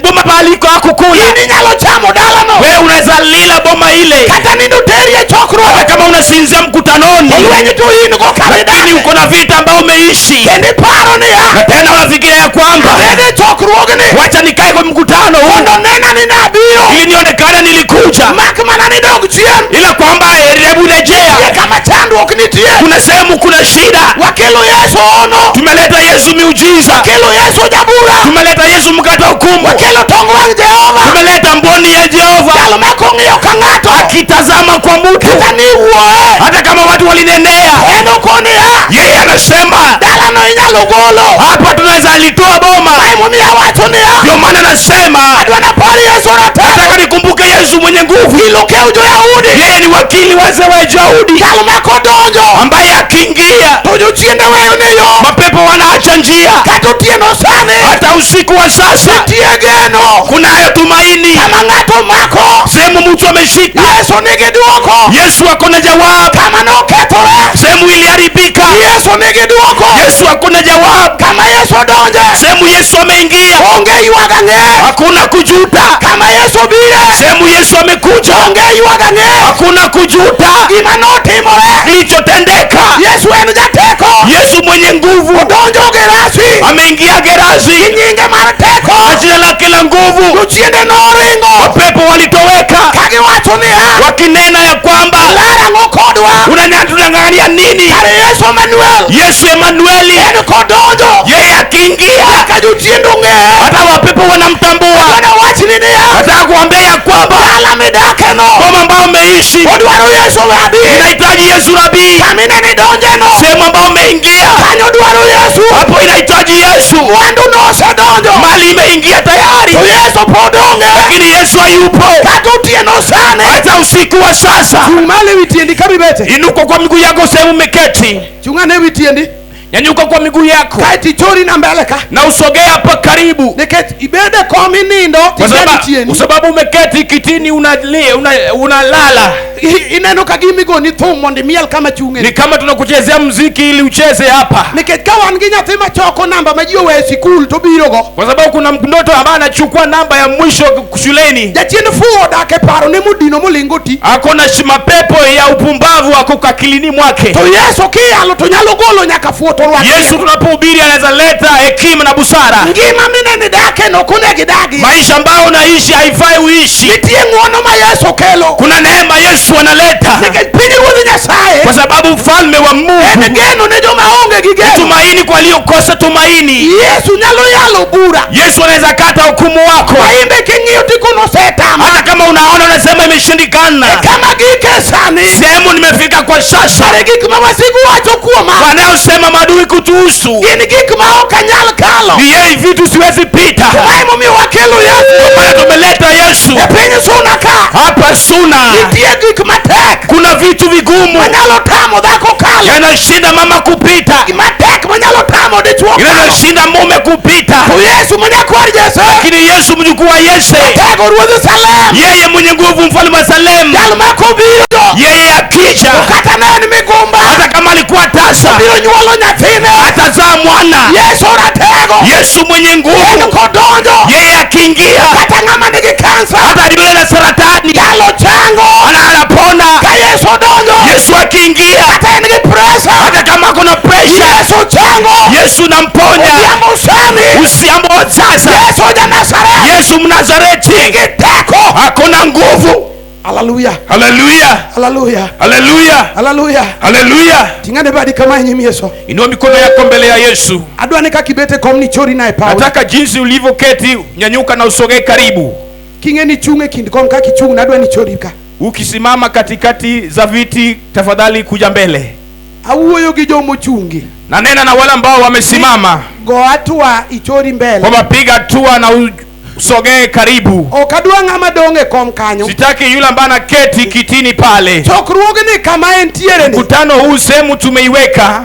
Boma paliko hakukula, In inyalo chamo dalano. Wewe unaweza lila boma ile. Kata nindo teri e chokruok. Hata kama unasinzia mkutanoni, Lweny to in go kama lakini idake. uko na vita ambayo umeishi, Kendo iparo niya. na tena unafikiria ya kwamba Abed e chokruogni. wacha nikae kwa mkutano huu Mondo nena ni nabiro. ili nionekane nilikuja, Mak mana ni dog chien. ila kwamba hebu rejea. Nitie kama chandruok nitie. Kuna sehemu kuna shida. Wakelo Yesu ono. Tumeleta Yesu miujiza, Wakelo Yesu jabura. Tumeleta Yesu mkata hukumu, Wakelo tong wang' Jehova. Tumeleta mboni ya Jehova. Jal ma kong'iyo ka ng'ato. Akitazama kwa mtu, Kata ni wuoye. hata kama watu walinenea, En okoniya. yeye anasema Dalano inyalo golo. hapa tunaweza litoa boma. Mae momiyo awacho niya. Ndio maana nasema Adwa napar Yesu ratego. nataka nikumbuke Yesu mwenye nguvu. Ilokew jo-Yahudi. Yeye ni wakili wazee wa Yahudi Jal ma kodonjo. ambaye akiingia To jochiende weyo ne yo. mapepo wanaacha njia. Kata otieno sani. Hata usiku wa sasa Nitie geno. kunayo tumaini. Kama ng'ato mako. Sehemu mtu ameshika, Yesu nigi duoko. Yesu ako na jawabu. Kama nokethore. Sehemu iliharibika, Yesu nigi duoko. Yesu ako na jawabu. Kama Yesu odonje. Sehemu Yesu ameingia, Onge ywak ang'e. hakuna kujuta. Kama Yesu obire. Sehemu Yesu amekuja, Onge ywak ang'e. hakuna kujuta. Gima notimore. Kilichotendeka, Yesu en jateko. Yesu mwenye nguvu Odonjo Gerasi. ameingia Gerasi Gi nyinge mar teko. na jina lake la nguvu. Jochiende noringo. Mapepo walitoweka Kagiwacho niya. wakinena ya kwamba Lar ang'o kodwa. Unang'ang'ania nini? Kare Yesu Emmanuel. Yesu Emanueli, En kodonjo. yeye akiingia Nyaka jochiende ong'eye. hata wapepo wanamtambua. Bwana wachni niya. Nataka kuambia ya kwamba dala midakeno boma ambao umeishi odwaro Yesu rabi inahitaji Yesu rabii. Kama inidonjeno Sehemu ambao umeingia kanyo dwaro Yesu hapo inahitaji Yesu. Mwandu nosedonjo Mali imeingia tayari, to Yesu pod onge lakini Yesu hayupo. Kata otieno sani Hata usiku wa sasa, chung' malo ewi tiendi kamibete inuka kwa miguu yako sehemu umeketi, chung' ane ewi tiendi nyanyuka kwa miguu yako kaeto ichori na mbele ka na usogee hapa karibu, nikech ibede kom inindo kwa tibed sababu chien kwa sababu umeketi kitini unalala una ineno ka gima igoni thum mondo imiel kama chung'e ni kama tunakuchezea mziki ili ucheze hapa, nikech ka wan gi nyathi machoko namba ma ji oweyo e sikul to birogo kwa sababu kuna mtoto ambaye anachukua namba ya mwisho shuleni, jachien fuwo odak e paro ne modino molingo ti ako na mapepo ya upumbavu ako akilini mwake. To Yesu kiyalo to nyalo golo nyaka fuwo to rwak Yesu tunapohubiri anaweza leta hekima na busara. Ngima mineno idakeno ok onego idagi Maisha ambayo unaishi haifai uishi. Nitie ng'uono ma Yesu kelo Kuna neema Yesu analeta, nikech pinyruodh Nyasaye kwa sababu mfalme wa en Mungu geno ne joma onge gi geno tumaini kwa waliokosa tumaini. Yesu nyalo yalo bura Yesu anaweza kata hukumu wako, ma imbe king'iyo tikono osetama hata kama unaona unasema imeshindikana. Kama gike sani Sehemu nimefika kwa sasa, kare gik ma wasigu wacho kuoma wanayosema maadui kutuhusu gin gik ma ok anyal kalo ni yeye, vitu siwezi pita. Ma emomiyo wakelo Yesu Maana tumeleta Yesu e piny Suna ka hapa Suna. Nitie gik matek Kuna vitu vigumu manyalo tamo dhako kalo yanashinda mama kupita, matek manyalo tamo dichuo kalo yanashinda mume kupita, To Yesu ma nyakwar Jesse lakini Yesu mjukuu wa Yese, tego ruodh Salem yeye mwenye nguvu, mfalme wa Salem, jal ma kobiro yeye akija, kata ne en migumba hata kama alikuwa tasa, biro nyuolo nyathine atazaa mwana. Yesu ratego Yesu mwenye en nguvu, kodonjo yeye akiingia, kata ng'ama nigi kansa hata yule na saratani jalo chango anapona. Ka Yesu odonjo Yesu akiingia, kata en gi presa hata kama kuna presha, Yesu chango Yesu namponya. Odhiambo sani Usiambo sasa, Yesu ja Nazareth Yesu Mnazareti nigi teko hakuna nguvu. Haleluya Haleluya, haleluya haleluya, haleluya haleluya. Ting'ane badi kama e nyim Yesu Inua mikono yako mbele ya Yesu. Adwa ni kaka ibet e kom ni chori na e paw Nataka jinsi ulivyoketi, nyanyuka na usogee karibu. King'e ni chung' e kind kom kaka ichung' nadwa ni chori ka Ukisimama katikati za viti, tafadhali kuja mbele. Awuoyo gi jomochungi Na nena na wale ambao wamesimama go hatua ichori mbele kwamba piga hatua na usogee karibu. Ok adwa ng'ama dong' e kom kanyo Sitaki yule ambaye anaketi kitini pale. Chokruogni kama entiere ni Mkutano huu sehemu tumeiweka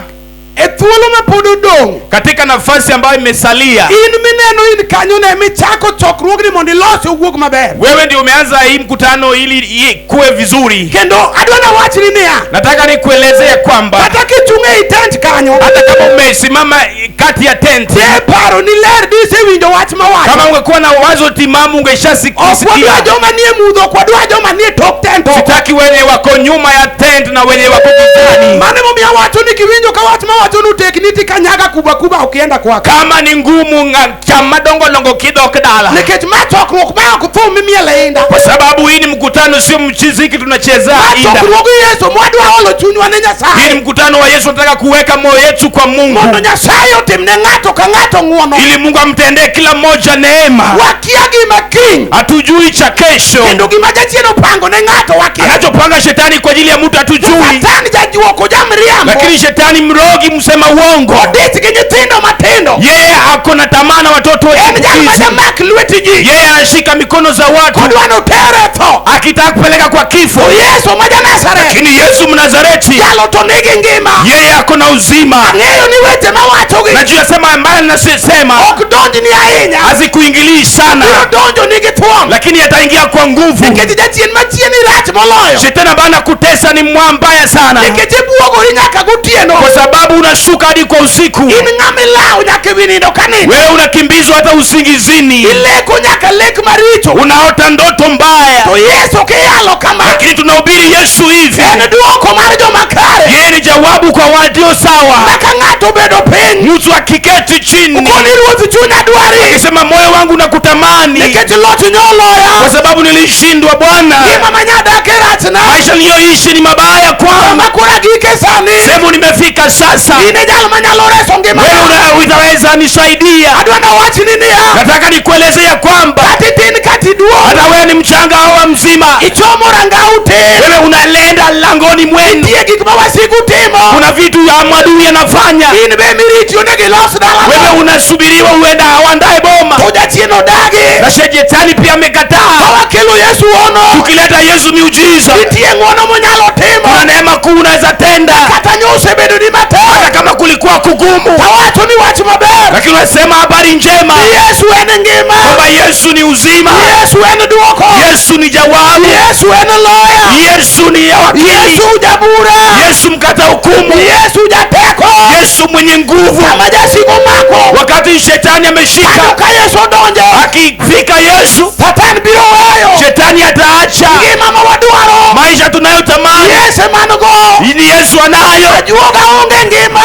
e thuolo ma pod odong' katika nafasi ambayo imesalia. In mineno in kanyo ne michako chokruogni mondo ilose owuog maber Wewe ndio umeanza hii mkutano ili ikuwe vizuri. Kendo adwa nawachni niya Nataka nikuelezea kwamba kata kichung' ei tent kanyo hata kama umesimama kati ya tenti, de paro ni ler disewinjo wach mawacho kama ungekuwa na wazo timamu Ok wadwa ungeshasikia. joma nie mudho ok wadwa joma nie tok tent oko Sitaki wenye wako nyuma ya tent na wenye wako gizani. Mano emomiyo awacho ni kiwinjo ka wach mawacho nutekni tikanyaga kuba kuba ok ienda kwaka Kama ni ngumu chama dongo kidok dala, nikech ma chokruok ma ok thum mimielo e inda kwa sababu hii ni mkutano, sio mchiziki tunacheza Ma inda. chokruog Yesu mwadwa olo chunywa ne Hii ni Nyasaye mkutano wa Yesu, tunataka kuweka moyo yetu kwa Mungu mondo Nyasaye otimne ng'ato ka ng'ato ng'uono ili Mungu amtendee kila mmoja neema. Wakia gima kiny Hatujui cha kesho, kendo gima jachien opango ne ng'ato wakia anachopanga shetani kwa ajili ya mtu hatujui, Satan jajuok ojamriambo lakini shetani mrogi, msema uongo, odich gi nyithindo matindo yeye ako na tamaa na watoto en jal ma chipukizi. jamak lweti ji Yeye anashika mikono za watu kodwa notere tho akitaka kupeleka kwa kifo, To Yesu ma ja Nazareth lakini Yesu Mnazareti jalo to nigi ngima yeye ako na uzima. Ang'eyo ni weche mawachogi Najua sema ambayo nasema ok donjni ahinya hazikuingilii sana, biro donjo nigi thuon lakini yataingia kwa nguvu. nikech jachien machien irach moloyo Shetani ambaye anakutesa ni mwambaya sana, nikech ibuogori nyaka gotieno kwa sababu unashuka hadi kwa usiku. In ng'ama ilawo nyaka ewi nindo ka nindo Wewe unakimbizwa hata usingizini, ileko nyaka lek maricho unaota ndoto mbaya, To Yesu kiyalo kama lakini tunahubiri Yesu hivi. en duoko mar joma kare Yeye ni jawabu kwa walio sawa. Kaka ng'ato obedo piny Mtu akiketi chini koni ruoth chunya dwari akisema moyo wangu nakutamani, nikech loch nyoloya kwa sababu nilishindwa Bwana, ngima manyadake rachna maisha niliyoishi ni mabaya kwangu, kama koro agike sani sehemu nimefika sasa, In e jal manyalo reso ngimana. Wewe utaweza nisaidia. Adwa nawachni niya, Nataka nikueleze ya kwamba kata itin kata iduong', hata wewe ni mchanga au mzima, ichomo rangau tir. Wewe unalenda langoni mwenu. Nitie gik ma wasigu timo. Kuna vitu ya adui anafanya, In be miriti onego ilos dalano. Wewe unasubiriwa uenda awandae boma, To jachien odagi. Na shetani pia Ka amekataa. wakelo Yesu ono, Tukileta Yesu miujiza, nitie ng'wono monyalo timo. Kuna neema kuu unaweza tenda, Kata nyosebedo ni matek, hata kama kulikuwa kugumu, tawacho ni wach maber, lakini unasema habari njema ni Yesu en ngima, kwamba Yesu ni uzima, Yesu en duoko, Yesu ni jawabu, Yesu en loya, Yesu ni wakili, Yesu jabura, Yesu mkata hukumu, Yesu jateko. Yesu mwenye nguvu. Kama jasigu mako, Wakati shetani ameshika, ka Yesu odonjo, akifika Yesu, Satan biro weyo shetani ataacha ngima ma wadwaro. maisha tunayotamani. Yesu man go, Ni Yesu anayo. Ajuoga onge ngima,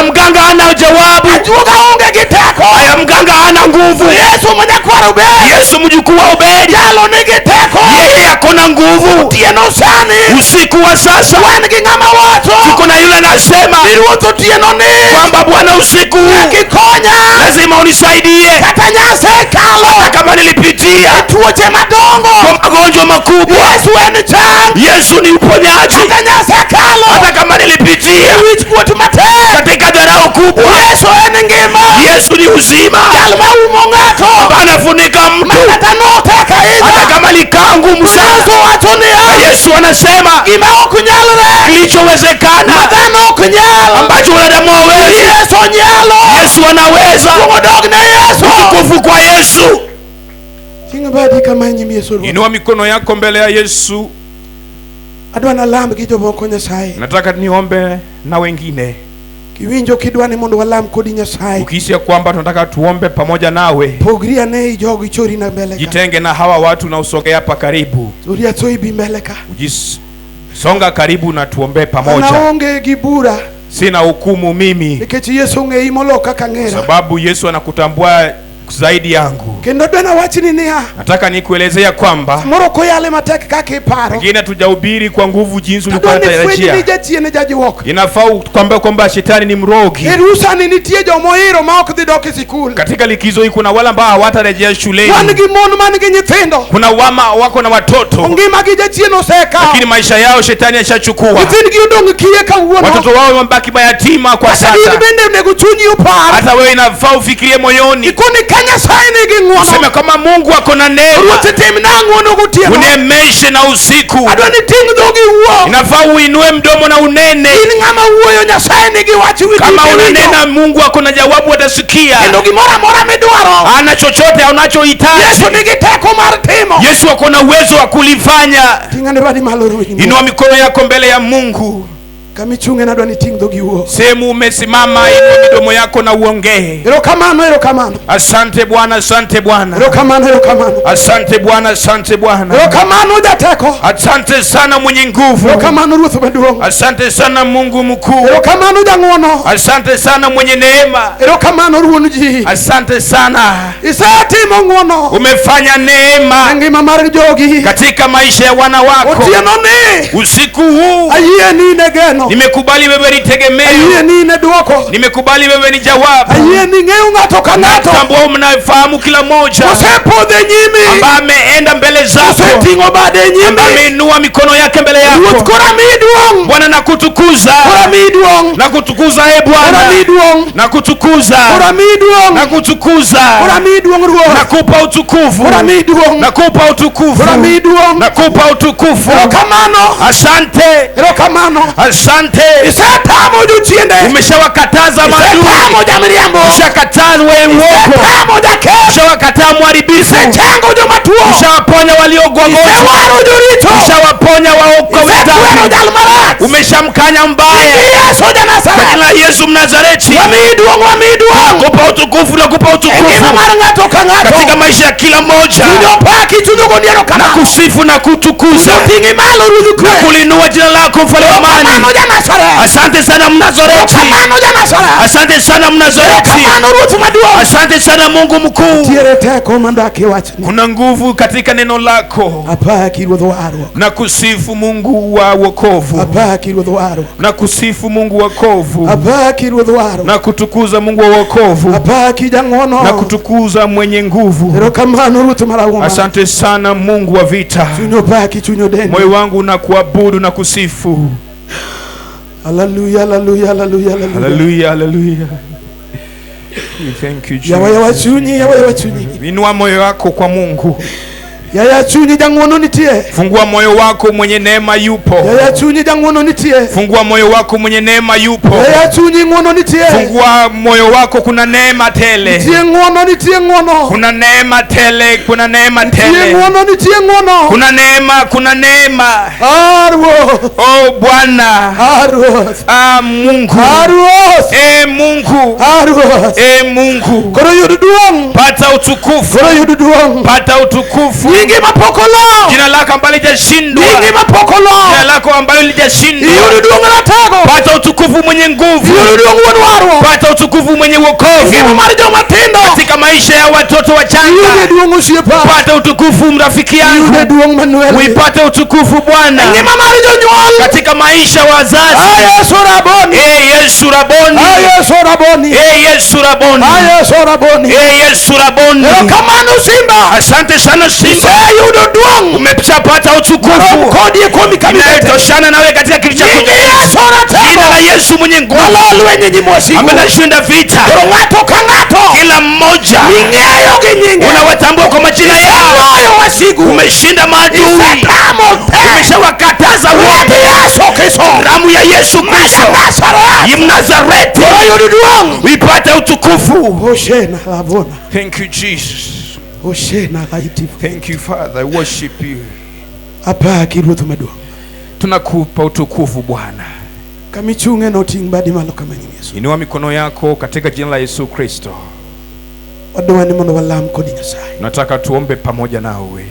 Mganga hana jawabu, ajuoga onge gi teko, aya mganga hana nguvu. Yesu ma nyakwar Obed, Yesu mjukuu wa Obedi, jalo nigi teko, yeye akona nguvu. Otieno sani, Usiku wa sasa wan gi ng'ama wacho, tuko na yule anasema ni ruoth otieno ni kwamba Bwana, usiku huu kikonya, lazima unisaidie, kata nyase kalo, hata kama nilipitia tuoche madongo, kwa magonjwa makubwa. Yesu en chang, Yesu ni uponyaji, kata nyase kalo, hata kama nilipitia wich kuot matek, katika dharau kubwa. Yesu en ngima, Yesu ni uzima, jal maumo ng'ato, anafunika mtu makata notek hata ahinya. kama likaa ngumu sana. Yesu wacho niya, Yesu anasema gima ok nyalre, kilichowezekana ma dhano ok nyal, ambacho wanadamu hawawezi, Yesu nyalo. Yesu anaweza. Duong' odog ne Yesu. Utukufu kwa Yesu. Ting' badi kama e nyim Yesu Ruoth. Inua mikono yako mbele ya Yesu. Adwa nalam gi jomoko Nyasaye. Nataka niombe na wengine. Kiwinjo kidwa ni mondo walam kodi Nyasaye. Ukihisi ya kwamba tunataka tuombe pamoja nawe, Pogri ane i jogi chori na mbele ka. jitenge na hawa watu na usogee hapa karibu. Chori atso ibi mbele ka. Songa karibu na tuombe An pamoja. aonge gi bura Sina hukumu mimi, nikech Yesu ong'eyi molo kaka ng'era. sababu Yesu anakutambua zaidi yangu. Kendo adwa nawachni niya, Nataka nikuelezea kwamba samoro ok oyale matek kaka iparo. pengine hatujahubiri kwa nguvu jinsi ulikuwa Adwa ni fweny ni unatarajia. jachien jajuok. Inafaa kwamba kwamba shetani ni mrogi. E rusani nitie jomohiro ma ok dhi dok e sikul. Katika likizo hii kuna wale ambao hawatarejea Wan shuleni. gi mon man gi nyithindo. Kuna wama wako na watoto, Ngima gi jachien osekawo. lakini maisha yao shetani ashachukua. Nyithindgi odong' kiye kawuono. Watoto wao wamebaki mayatima kwa Kata in sasa. bende onego chunyi opar. Hata wewe inafaa ufikirie moyoni, Ikoni ka Nyasaye nigi ng'wono. useme kama Mungu ako na neema, Ruoth timna ng'wono gotieno. uniemeshe na usiku. Adwa ni ting' dhogi iwuo. Inafaa uinue mdomo na unene. In ng'ama wuoyo Nyasaye nigi wach Kama winjo. unanena, Mungu ako na jawabu, atasikia. Kendo gimoro amora midwaro, Ana chochote unachohitaji, Yesu nigi teko mar timo. Yesu ako na uwezo wa kulifanya. Ting'ane badi malo Ruoth. Inua mikono yako mbele ya Mungu. Kama ichung'e nadwa ni ting' dhogi iwuo. Sehemu umesimama, inua midomo yako na uongee. Erokamano, erokamano. Asante Bwana, asante Bwana, Erokamano, erokamano. asante Bwana, asante Bwana, Erokamano jateko. asante sana mwenye nguvu, Erokamano Ruoth maduong'. asante sana Mungu mkuu, Erokamano jang'wono. asante sana mwenye neema, Erokamano ruon ji. asante sana, Isetimo ng'wono umefanya e neema ngima mar jogi. katika maisha ya wana wako. Otieno ni Usiku huu ayie ni in e geno. nimekubali wewe ni Ayie tegemeo, ni in e dwoko. nimekubali wewe ni jawabu. Ayie ni ing'eyo ng'ato ka ng'ato. Tambua mnafahamu kila mmoja Osepodho e nyimi. ambaye ameenda mbele zako, Oseting'o bade e ambaye nyimi. ameinua mikono yake mbele Ruoth yako. koro amiyi duong'. Bwana nakutukuza, Koro amiyi duong'. nakutukuza e Koro Bwana, amiyi duong'. nakutukuza, Koro amiyi duong'. nakutukuza, Koro amiyi duong' Ruoth. nakupa utukufu, Koro amiyi duong'. nakupa utukufu, Koro amiyi duong'. nakupa utukufu. Erokamano. Asante, Erokamano. asante. Isetamo jochiende. Umeshawakataza maadui, Isetamo jamiriambo. umeshakataa wenye uovu, Isetamo jaketho. umeshawakataa mharibifu, Isechango joma tuo. umeshawaponya waliogonjwa, Isewaro joricho. umeshawaponya Isekwero waokoa, jal marach. umeshamkanya mbaya. Yesu Kwa ja-Nazareth. jina la Yesu Mnazareti, Wamiyi duong', wamiyi duong'. nakupa utukufu, nakupa E ngima utukufu mar ng'ato ka ng'ato. katika maisha ya kila mmoja, Chuny opaki, chuny ogoni erokamano. kusifu na kutukuza Oting'i malo Ruodh na kwe. kulinua jina lako mfalme wa amani. Erokamano Janazareth. Asante sana Mnazareti. Erokamano Janazareth. Asante sana Mnazareti. Erokamano Ruoth maduong'. Asante sana Mungu mkuu. Nitiere teko mandak e wachni. Kuna nguvu katika neno lako. Apaki Ruodh warruok. Na kusifu Mungu wa wokovu. Apaki Ruodh warruok. Na kusifu Mungu wa wokovu. Apaki Ruodh warruok. Na kutukuza Mungu wa wokovu. Apaki jang'wono. Na kutukuza mwenye nguvu. Erokamano Ruoth marahuma. Asante sana Mungu wa vita. Chuny opaki, chuny odendi. Moyo wangu na kuabudu na kusifu. Hallelujah, hallelujah, hallelujah, hallelujah. Haleluya, haleluya. Thank you Yawa yawa Jesus. chunyi, yawa yawa chunyi. Inua moyo wako kwa Mungu. Yaya chunyi jang'wono nitie. Fungua moyo wako, mwenye neema yupo. Yaya chunyi jang'wono nitie. Fungua moyo wako, mwenye neema yupo. Yaya chunyi ng'wono nitie. Fungua moyo wako, kuna neema tele. Nitie ng'wono, nitie ng'wono. Kuna neema tele, kuna neema Nitie tele. ng'wono, nitie ng'wono. Kuna neema, kuna neema. Ah, Ruoth. Oh Bwana. Ah, Ruoth. Ah Mungu. Ah, Ruoth. Eh Mungu. Ah, Ruoth. Eh Mungu. Koro yud duong'. Pata utukufu. Koro yud duong'. Pata utukufu. Nyingi mapok olo. Jina lako ambalo lijashindwa. Nyingi mapok Jina olo. lako ambalo lijashindwa. Iyud duong' ratego. Pata utukufu mwenye nguvu. Iyud duong' wuon warruok. Pata utukufu mwenye wokovu. Ngima mar joma tindo. Katika maisha ya watoto Iyude wachanga. duong' osiepa. Pata utukufu rafiki Iyude yangu. duong' Manuel. Uipate utukufu Bwana. Ngima mar jonyuol. Katika maisha ya wazazi. Ah, Yesu Raboni. Eh Yesu Raboni. Ah, Yesu Raboni. Eh Yesu Raboni. Ah, Yesu Raboni. Eh Yesu Raboni. Erokamano Simba. Asante sana Simba. Iseyudo duong' Umeshapata marom utukufu kodi e kuomi kabibete. inayotoshana nawe katika kiti cha Nyingi Yesu Jina la ratego. Yesu mwenye nguvu Malo lweny e nyim wasigu. ambaye anashinda vita. Koro ng'ato ka ng'ato Kila mmoja ming'eyo gi nyinge. unawatambua kwa majina yao. Iseloyo wasigu. Umeshinda maadui, Isetamo te. umeshawakataza Remb wote. Yesu Kristo. Damu ya Yesu Kristo Nazareth. Mnazareti, Koro yud duong'. uipate utukufu. Oshena labona. Thank you Jesus. Oshena laitifu. Thank you Father. I worship you. Apaki Ruoth maduong'. Tunakupa utukufu Bwana. Kamichung'e no ting' badi malo kama nying Yesu. Inua mikono yako katika jina la Yesu Kristo. Wadwa ni mondo walam kodi Nyasaye. Nataka tuombe pamoja nawe.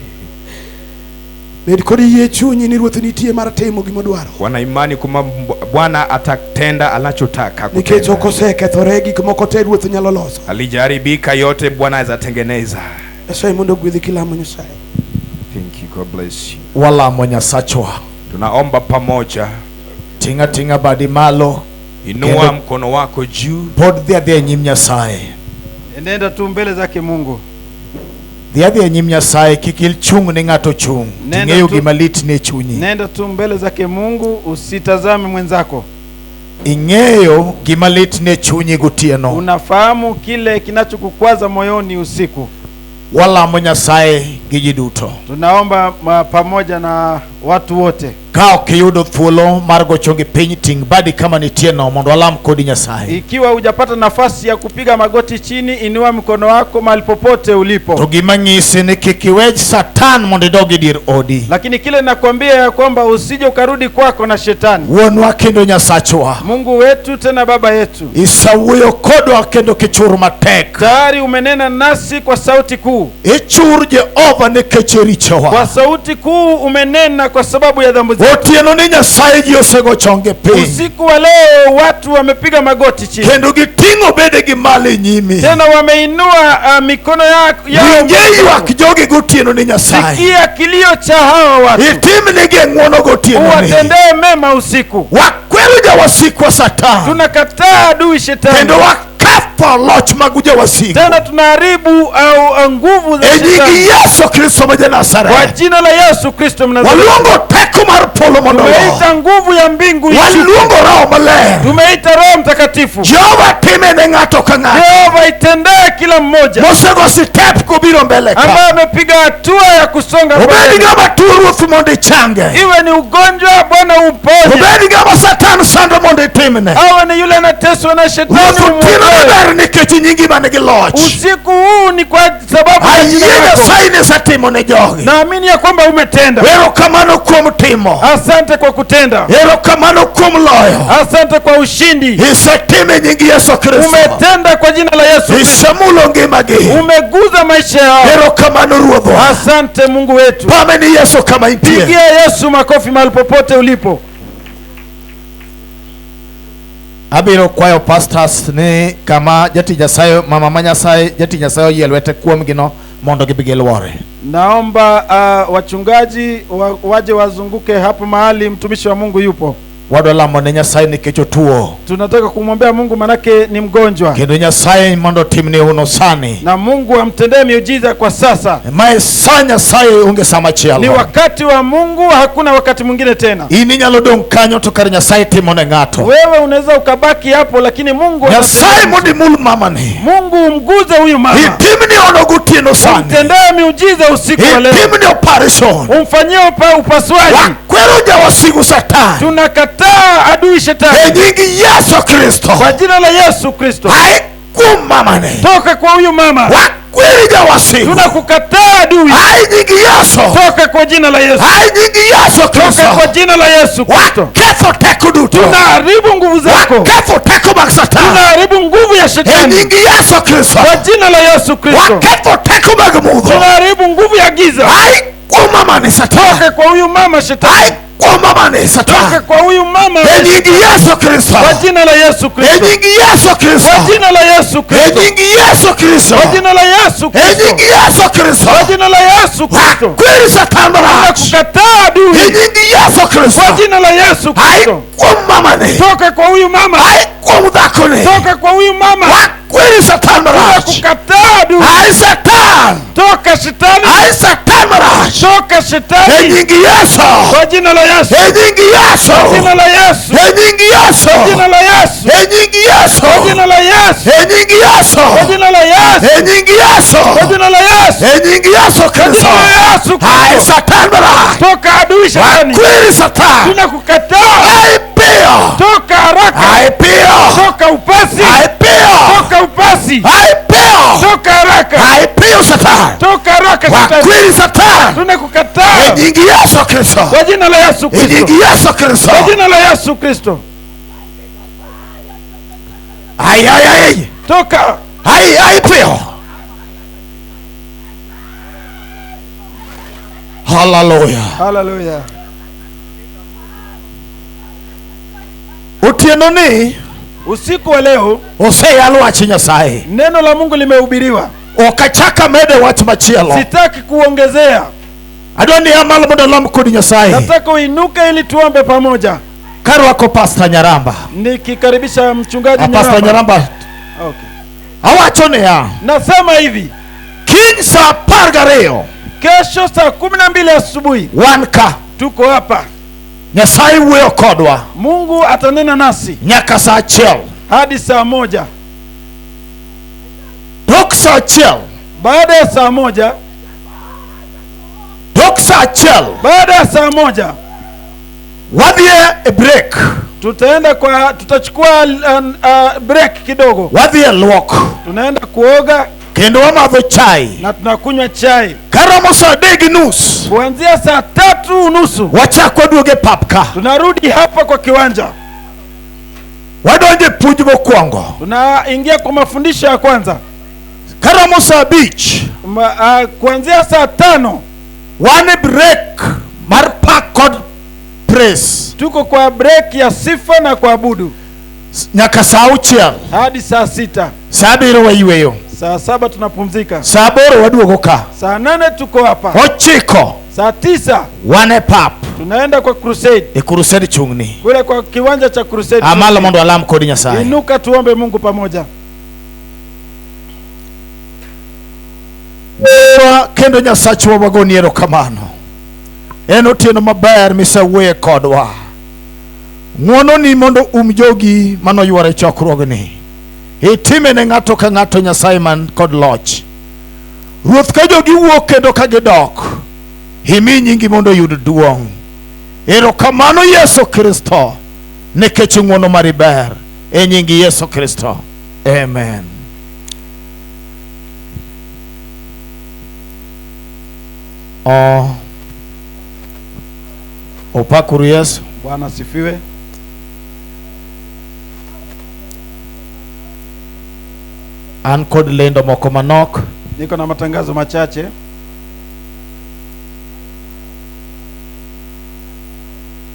Bed kod yie chunyi ni Ruoth nitie mar timo gimodwaro. Wana imani kwamba Bwana atatenda anachotaka Nikech kutenda. ok osekethore gik moko te Ruoth nyalo loso. Alijaribika yote, Bwana atatengeneza. Nyasaye mondo ogwedhi kilamo Nyasaye. Thank you. God bless you. Walamo Nyasachwa. Tunaomba pamoja. Ting'a ting'a badi malo. Inua Kendo- mkono wako juu. Pod dhi adhiya e nyim Nyasaye. Nenda tu mbele zake Mungu. Dhi adhiya e nyim Nyasaye kik ichung' ni ng'ato chung'. Nenda Ting'eyo tu- gima lit ne chunyi. Nenda tu mbele zake Mungu, usitazame mwenzako. Ing'eyo gima lit ne chunyi gotieno. Unafahamu kile kinachokukwaza moyoni usiku. Walamo Nyasaye gi ji duto. Tunaomba pamoja na watu wote. Ka ok iyudo thuolo mar gocho gi piny, ting' badi kama nitie no mondo walam kodi Nyasaye. Ikiwa hujapata nafasi ya kupiga magoti chini, inua mkono wako mahali popote ulipo. To gima nyisi ni kik iwej Satan mondo idog e dier odi. Lakini kile nakwambia ya kwamba usije ukarudi kwako na shetani. Wuonwa kendo Nyasachwa, Mungu wetu tena Baba yetu, isewuoyo kodwa kendo kichur matek. tayari umenena nasi kwa sauti kuu. Ichur Jehova nikech richowa. Kwa sauti kuu umenena kwa sababu ya dhambi zetu. Otieno ni Nyasaye ji osego chonge piny. Usiku wa leo watu wamepiga magoti chini, Kendo giting'o bedegi malo e nyimi. tena wameinua mikono yao. Winje ywak jogi gotieno ni Nyasaye. Sikia kilio cha hawa watu, Itimnegi e ng'wono gotieno ni. uwatendee mema usiku. Wakwero jawasikwa Satan. Tunakataa adui shetani, Kendo waketho loch mag jawasigu. tena tunaharibu au nguvu za E nying shetani Yesu Kristo ma kwa ja-Nazareth. jina la Yesu Kristo Mnazareti. Waluongo teko mar polo mondo olo. Tumeita nguvu ya mbingu ishuke. Waluongo Roho Maler. Tumeita Roho Mtakatifu. Jehova time ne ng'ato ka ng'ato. Jehova itendee kila mmoja Mosego step kobiro mbele ka. ambaye amepiga hatua ya kusonga Obed mbele. ng'ama tuo ruoth mondo ichange. Iwe ni ugonjwa, Bwana uponye. Obed ng'ama Satan sando mondo itimne. Awe ni yule anateswa na shetani, Ruoth otieno umuokoe. maber nikech nyingi man gi loch. Usiku huu ni kwa sababu ya jina Ayie lako. Nyasaye ni isetimo ne jogi. Naamini ya kwamba umetenda. Erokamano kuom timo. Asante kwa kutenda, Erokamano kuom loyo. asante kwa ushindi. Isetimo e nying Yesu Kristo. Umetenda kwa jina la Yesu Kristo. Isemulo ngimagi. Umeguza maisha yao. Erokamano Ruodhwa. Asante Mungu wetu. Pame ni Yesu kama intie. Pigia Yesu makofi mahali popote ulipo. Abiro kwayo pastors ni kama jatich Nyasaye, mama ma Nyasaye, jatich Nyasaye oyie lwete kuomgi no mondo gibi giluore. Naomba wachungaji waje wazunguke hapo mahali mtumishi wa Mungu yupo. Wadwa lamo ne Nyasaye nikech otuo. Tunataka kumwombea Mungu manake ni mgonjwa. Kendo Nyasaye mondo otimne hono sani. Na Mungu amtendee miujiza kwa sasa. Mae sa Nyasaye, onge sa Ni machielo. wakati wa Mungu, hakuna wakati mwingine tena. In inyalo dong' kanyo to kar Nyasaye timo ne ng'ato. Wewe unaweza ukabaki hapo, lakini Mungu Nyasaye anatendea. mondo imul mamani. Mungu umguze huyu mama, Itimne hono gotieno sani. umtendee miujiza usiku wa leo, Itimne operation. umfanyie upasuaji. Wakwero jawasigu Satan. Tunakataa adui E shetani nying Yesu Kristo. kwa jina la Yesu Kristo. Ai kuom mamani. Toka kwa huyu mama, Wakweri jawasigu. tunakukataa adui, Ai nying Yesu. toka kwa jina la Yesu, Ai nying Yesu toka Kristo. kwa jina la Yesu Kristo. Waketho teko duto. Tunaharibu nguvu zako, Waketho teko mag Satan. tunaharibu nguvu ya E shetani nying Yesu Kristo. kwa jina la Yesu Kristo. Waketho teko mag mudho. Tunaharibu nguvu ya giza. Ai kuom mamani Satan. Toka kwa huyu mama shetani, Ai kuom mamani toka Satan. kwa huyu mama E nying Yesu Kristo. kwa jina la Yesu E Kristo, nying Yesu Kristo. kwa jina la Yesu E Kristo, nying Yesu Kristo. kwa jina la Yesu E Kristo, nying Yesu Kristo. kwa jina la Yesu Kristo. Wakweri Satan marach. Tunakukataa E adui nying Yesu Kristo. kwa jina la Yesu Ai Kristo. kuom mamani. Toka kwa huyu mama, Ai kuom dhakoni. toka kwa huyu mama. Wakweri Satan marach. Tunakukataa adui, Ai Satan. toka shetani, Ai Satan marach. toka E shetani nying Yesu. kwa jina la Yesu, E nying Yesu. jina la Yesu, E nying Yesu. jina la Yesu, E nying Yesu. jina la Yesu, E nying Yesu. kwa jina la Yesu, E nying Yesu. kwa jina la Yesu, E nying Yesu Kristo. jina la Yesu Ai Kristo. Satan marach. Toka adui shetani, Wakweri Satan. tunakukataa, Ai piyo. toka haraka, Ai piyo. toka upesi, Ai piyo. toka upesi, Ai piyo. toka haraka, Ai piyo Satan. toka haraka shetani, Wakweri Satan. E tunakukataa nying Yesu Kristo. kwa jina la Yesu E Kristo, nying Yesu Kristo. kwa jina la Yesu Kristo, Ai ai ai. toka. Ai ai piyo. Hallelujah. Haleluya! Otieno ni Usiku wa leo oseyal wach Nyasaye. Neno la Mungu limehubiriwa, Ok achak amede wach machielo. Sitaki kuongezea. Adwa ni aa malo mondo alam kod Nyasaye. Nataka uinuke ili tuombe pamoja, Karwako Pastor Nyaramba. Nikikaribisha mchungaji Ah, Pastor Nyaramba. Nyaramba. Okay. Awacho niya, Nasema hivi, kiny sa 12 kesho saa 12 asubuhi wan ka tuko hapa. Nyasaye wuoyo kodwa Mungu atanena nasi nyaka sa 1. Hadi saa 1. Tok sa 1. Baada ya saa 1, Tok sa 1 baada ya saa 1 wadhi e break. Tutaenda kwa tutachukua break kidogo. Wadhi e luok. Tunaenda kuoga Kendo wamadho chai. Na tunakunywa chai. Karomo sa 3:30 Kuanzia saa 3:30 wachak waduogo e pap ka. Tunarudi hapa kwa kiwanja. Wadonjo e puonj mokwongo. Tunaingia kwa mafundisho ya kwanza. Karomo sa 5 Kuanzia saa 5 wan e break mar pak kod praise. Tuko kwa break ya sifa na kuabudu. Nyaka sa 6 Hadi saa 6. Sa 7 wayweyo. Saa 7 tunapumzika. Sa 8 waduogo ka. Saa 8 tuko hapa. 9 Saa 9 wan e pap. Tunaenda kwa crusade. E crusade chungni. Kule kwa kiwanja cha crusade. Amalo mondo alam kod Nyasaye. Inuka tuombe Mungu pamoja. Wuora kendo Nyasachwa wagoni erokamano. En otieno maber misewuoye kodwa. Ng'wononi mondo um jogi manoyworo e chokruogni. Itime ne ng'ato ka ng'ato Nyasaye man kod loch. Ruoth ka jogi wuok kendo ka gidok, imi nyingi mondo oyud duong'. Erokamano Yesu Kristo, nikech ng'wono mari ber. E nying Yesu Kristo. Amen. Oh. Opakuru Yesu. Bwana asifiwe. An kod lendo moko manok. Niko na matangazo machache.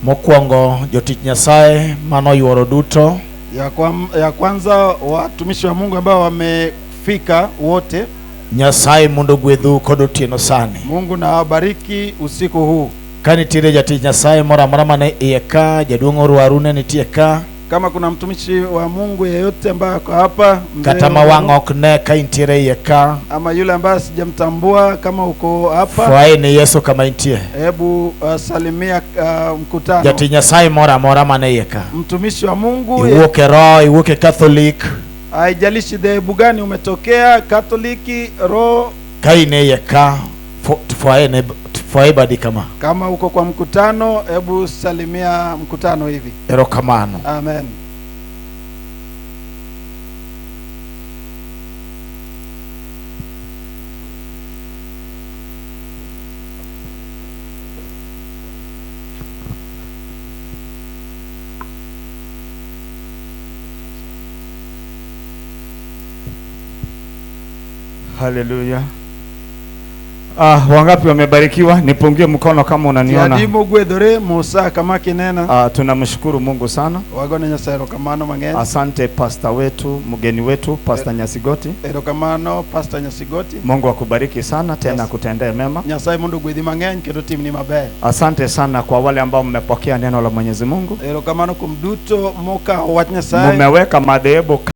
Mokwongo jotich Nyasaye manoyuoro duto. Ya kwanza watumishi wa Mungu ambao wamefika wote, Nyasaye mondo ogwedhu kod otieno sani. Mungu na awabariki usiku huu. Ka nitiere jatich Nyasaye moro amora mane iye ka, jaduong' Orwaru ne nitie ka, Kama kuna mtumishi wa Mungu yeyote ambaye ako hapa, mzee kata ma Orwaru, wang' ok ne ka intiere iye ka, ama yule ambaye sijamtambua, kama uko hapa, fwaye ne Yesu kama intie. hebu salimia mkutano. Jatich Nyasaye moro amora mane iye ka. Mtumishi wa Mungu, Iwuok e roho, iwuok e Catholic, haijalishi dhehebu gani umetokea, Katoliki, roho, ka in e iye ka, fwaye ne fwaye badi kama. kama uko kwa mkutano, hebu salimia mkutano hivi. Erokamano. Amen. Haleluya. Ah, wangapi wamebarikiwa? Nipungie mkono kama unaniona. Tiadimo gwedhore Musa kama kinena. Ah, tunamshukuru Mungu sana. Wagone Nyasaye erokamano mang'eny. Asante pasta wetu, mgeni wetu Pasta Nyasigoti. Erokamano Pastor Nyasigoti. Mungu akubariki sana tena Yes. akutendee mema. Nyasaye mondo ogwedhi mang'eny kendo timni maber. Asante sana kwa wale ambao mmepokea neno la Mwenyezi Mungu. Erokamano kuom duto mokawo wach Nyasaye. Mmeweka madhehebu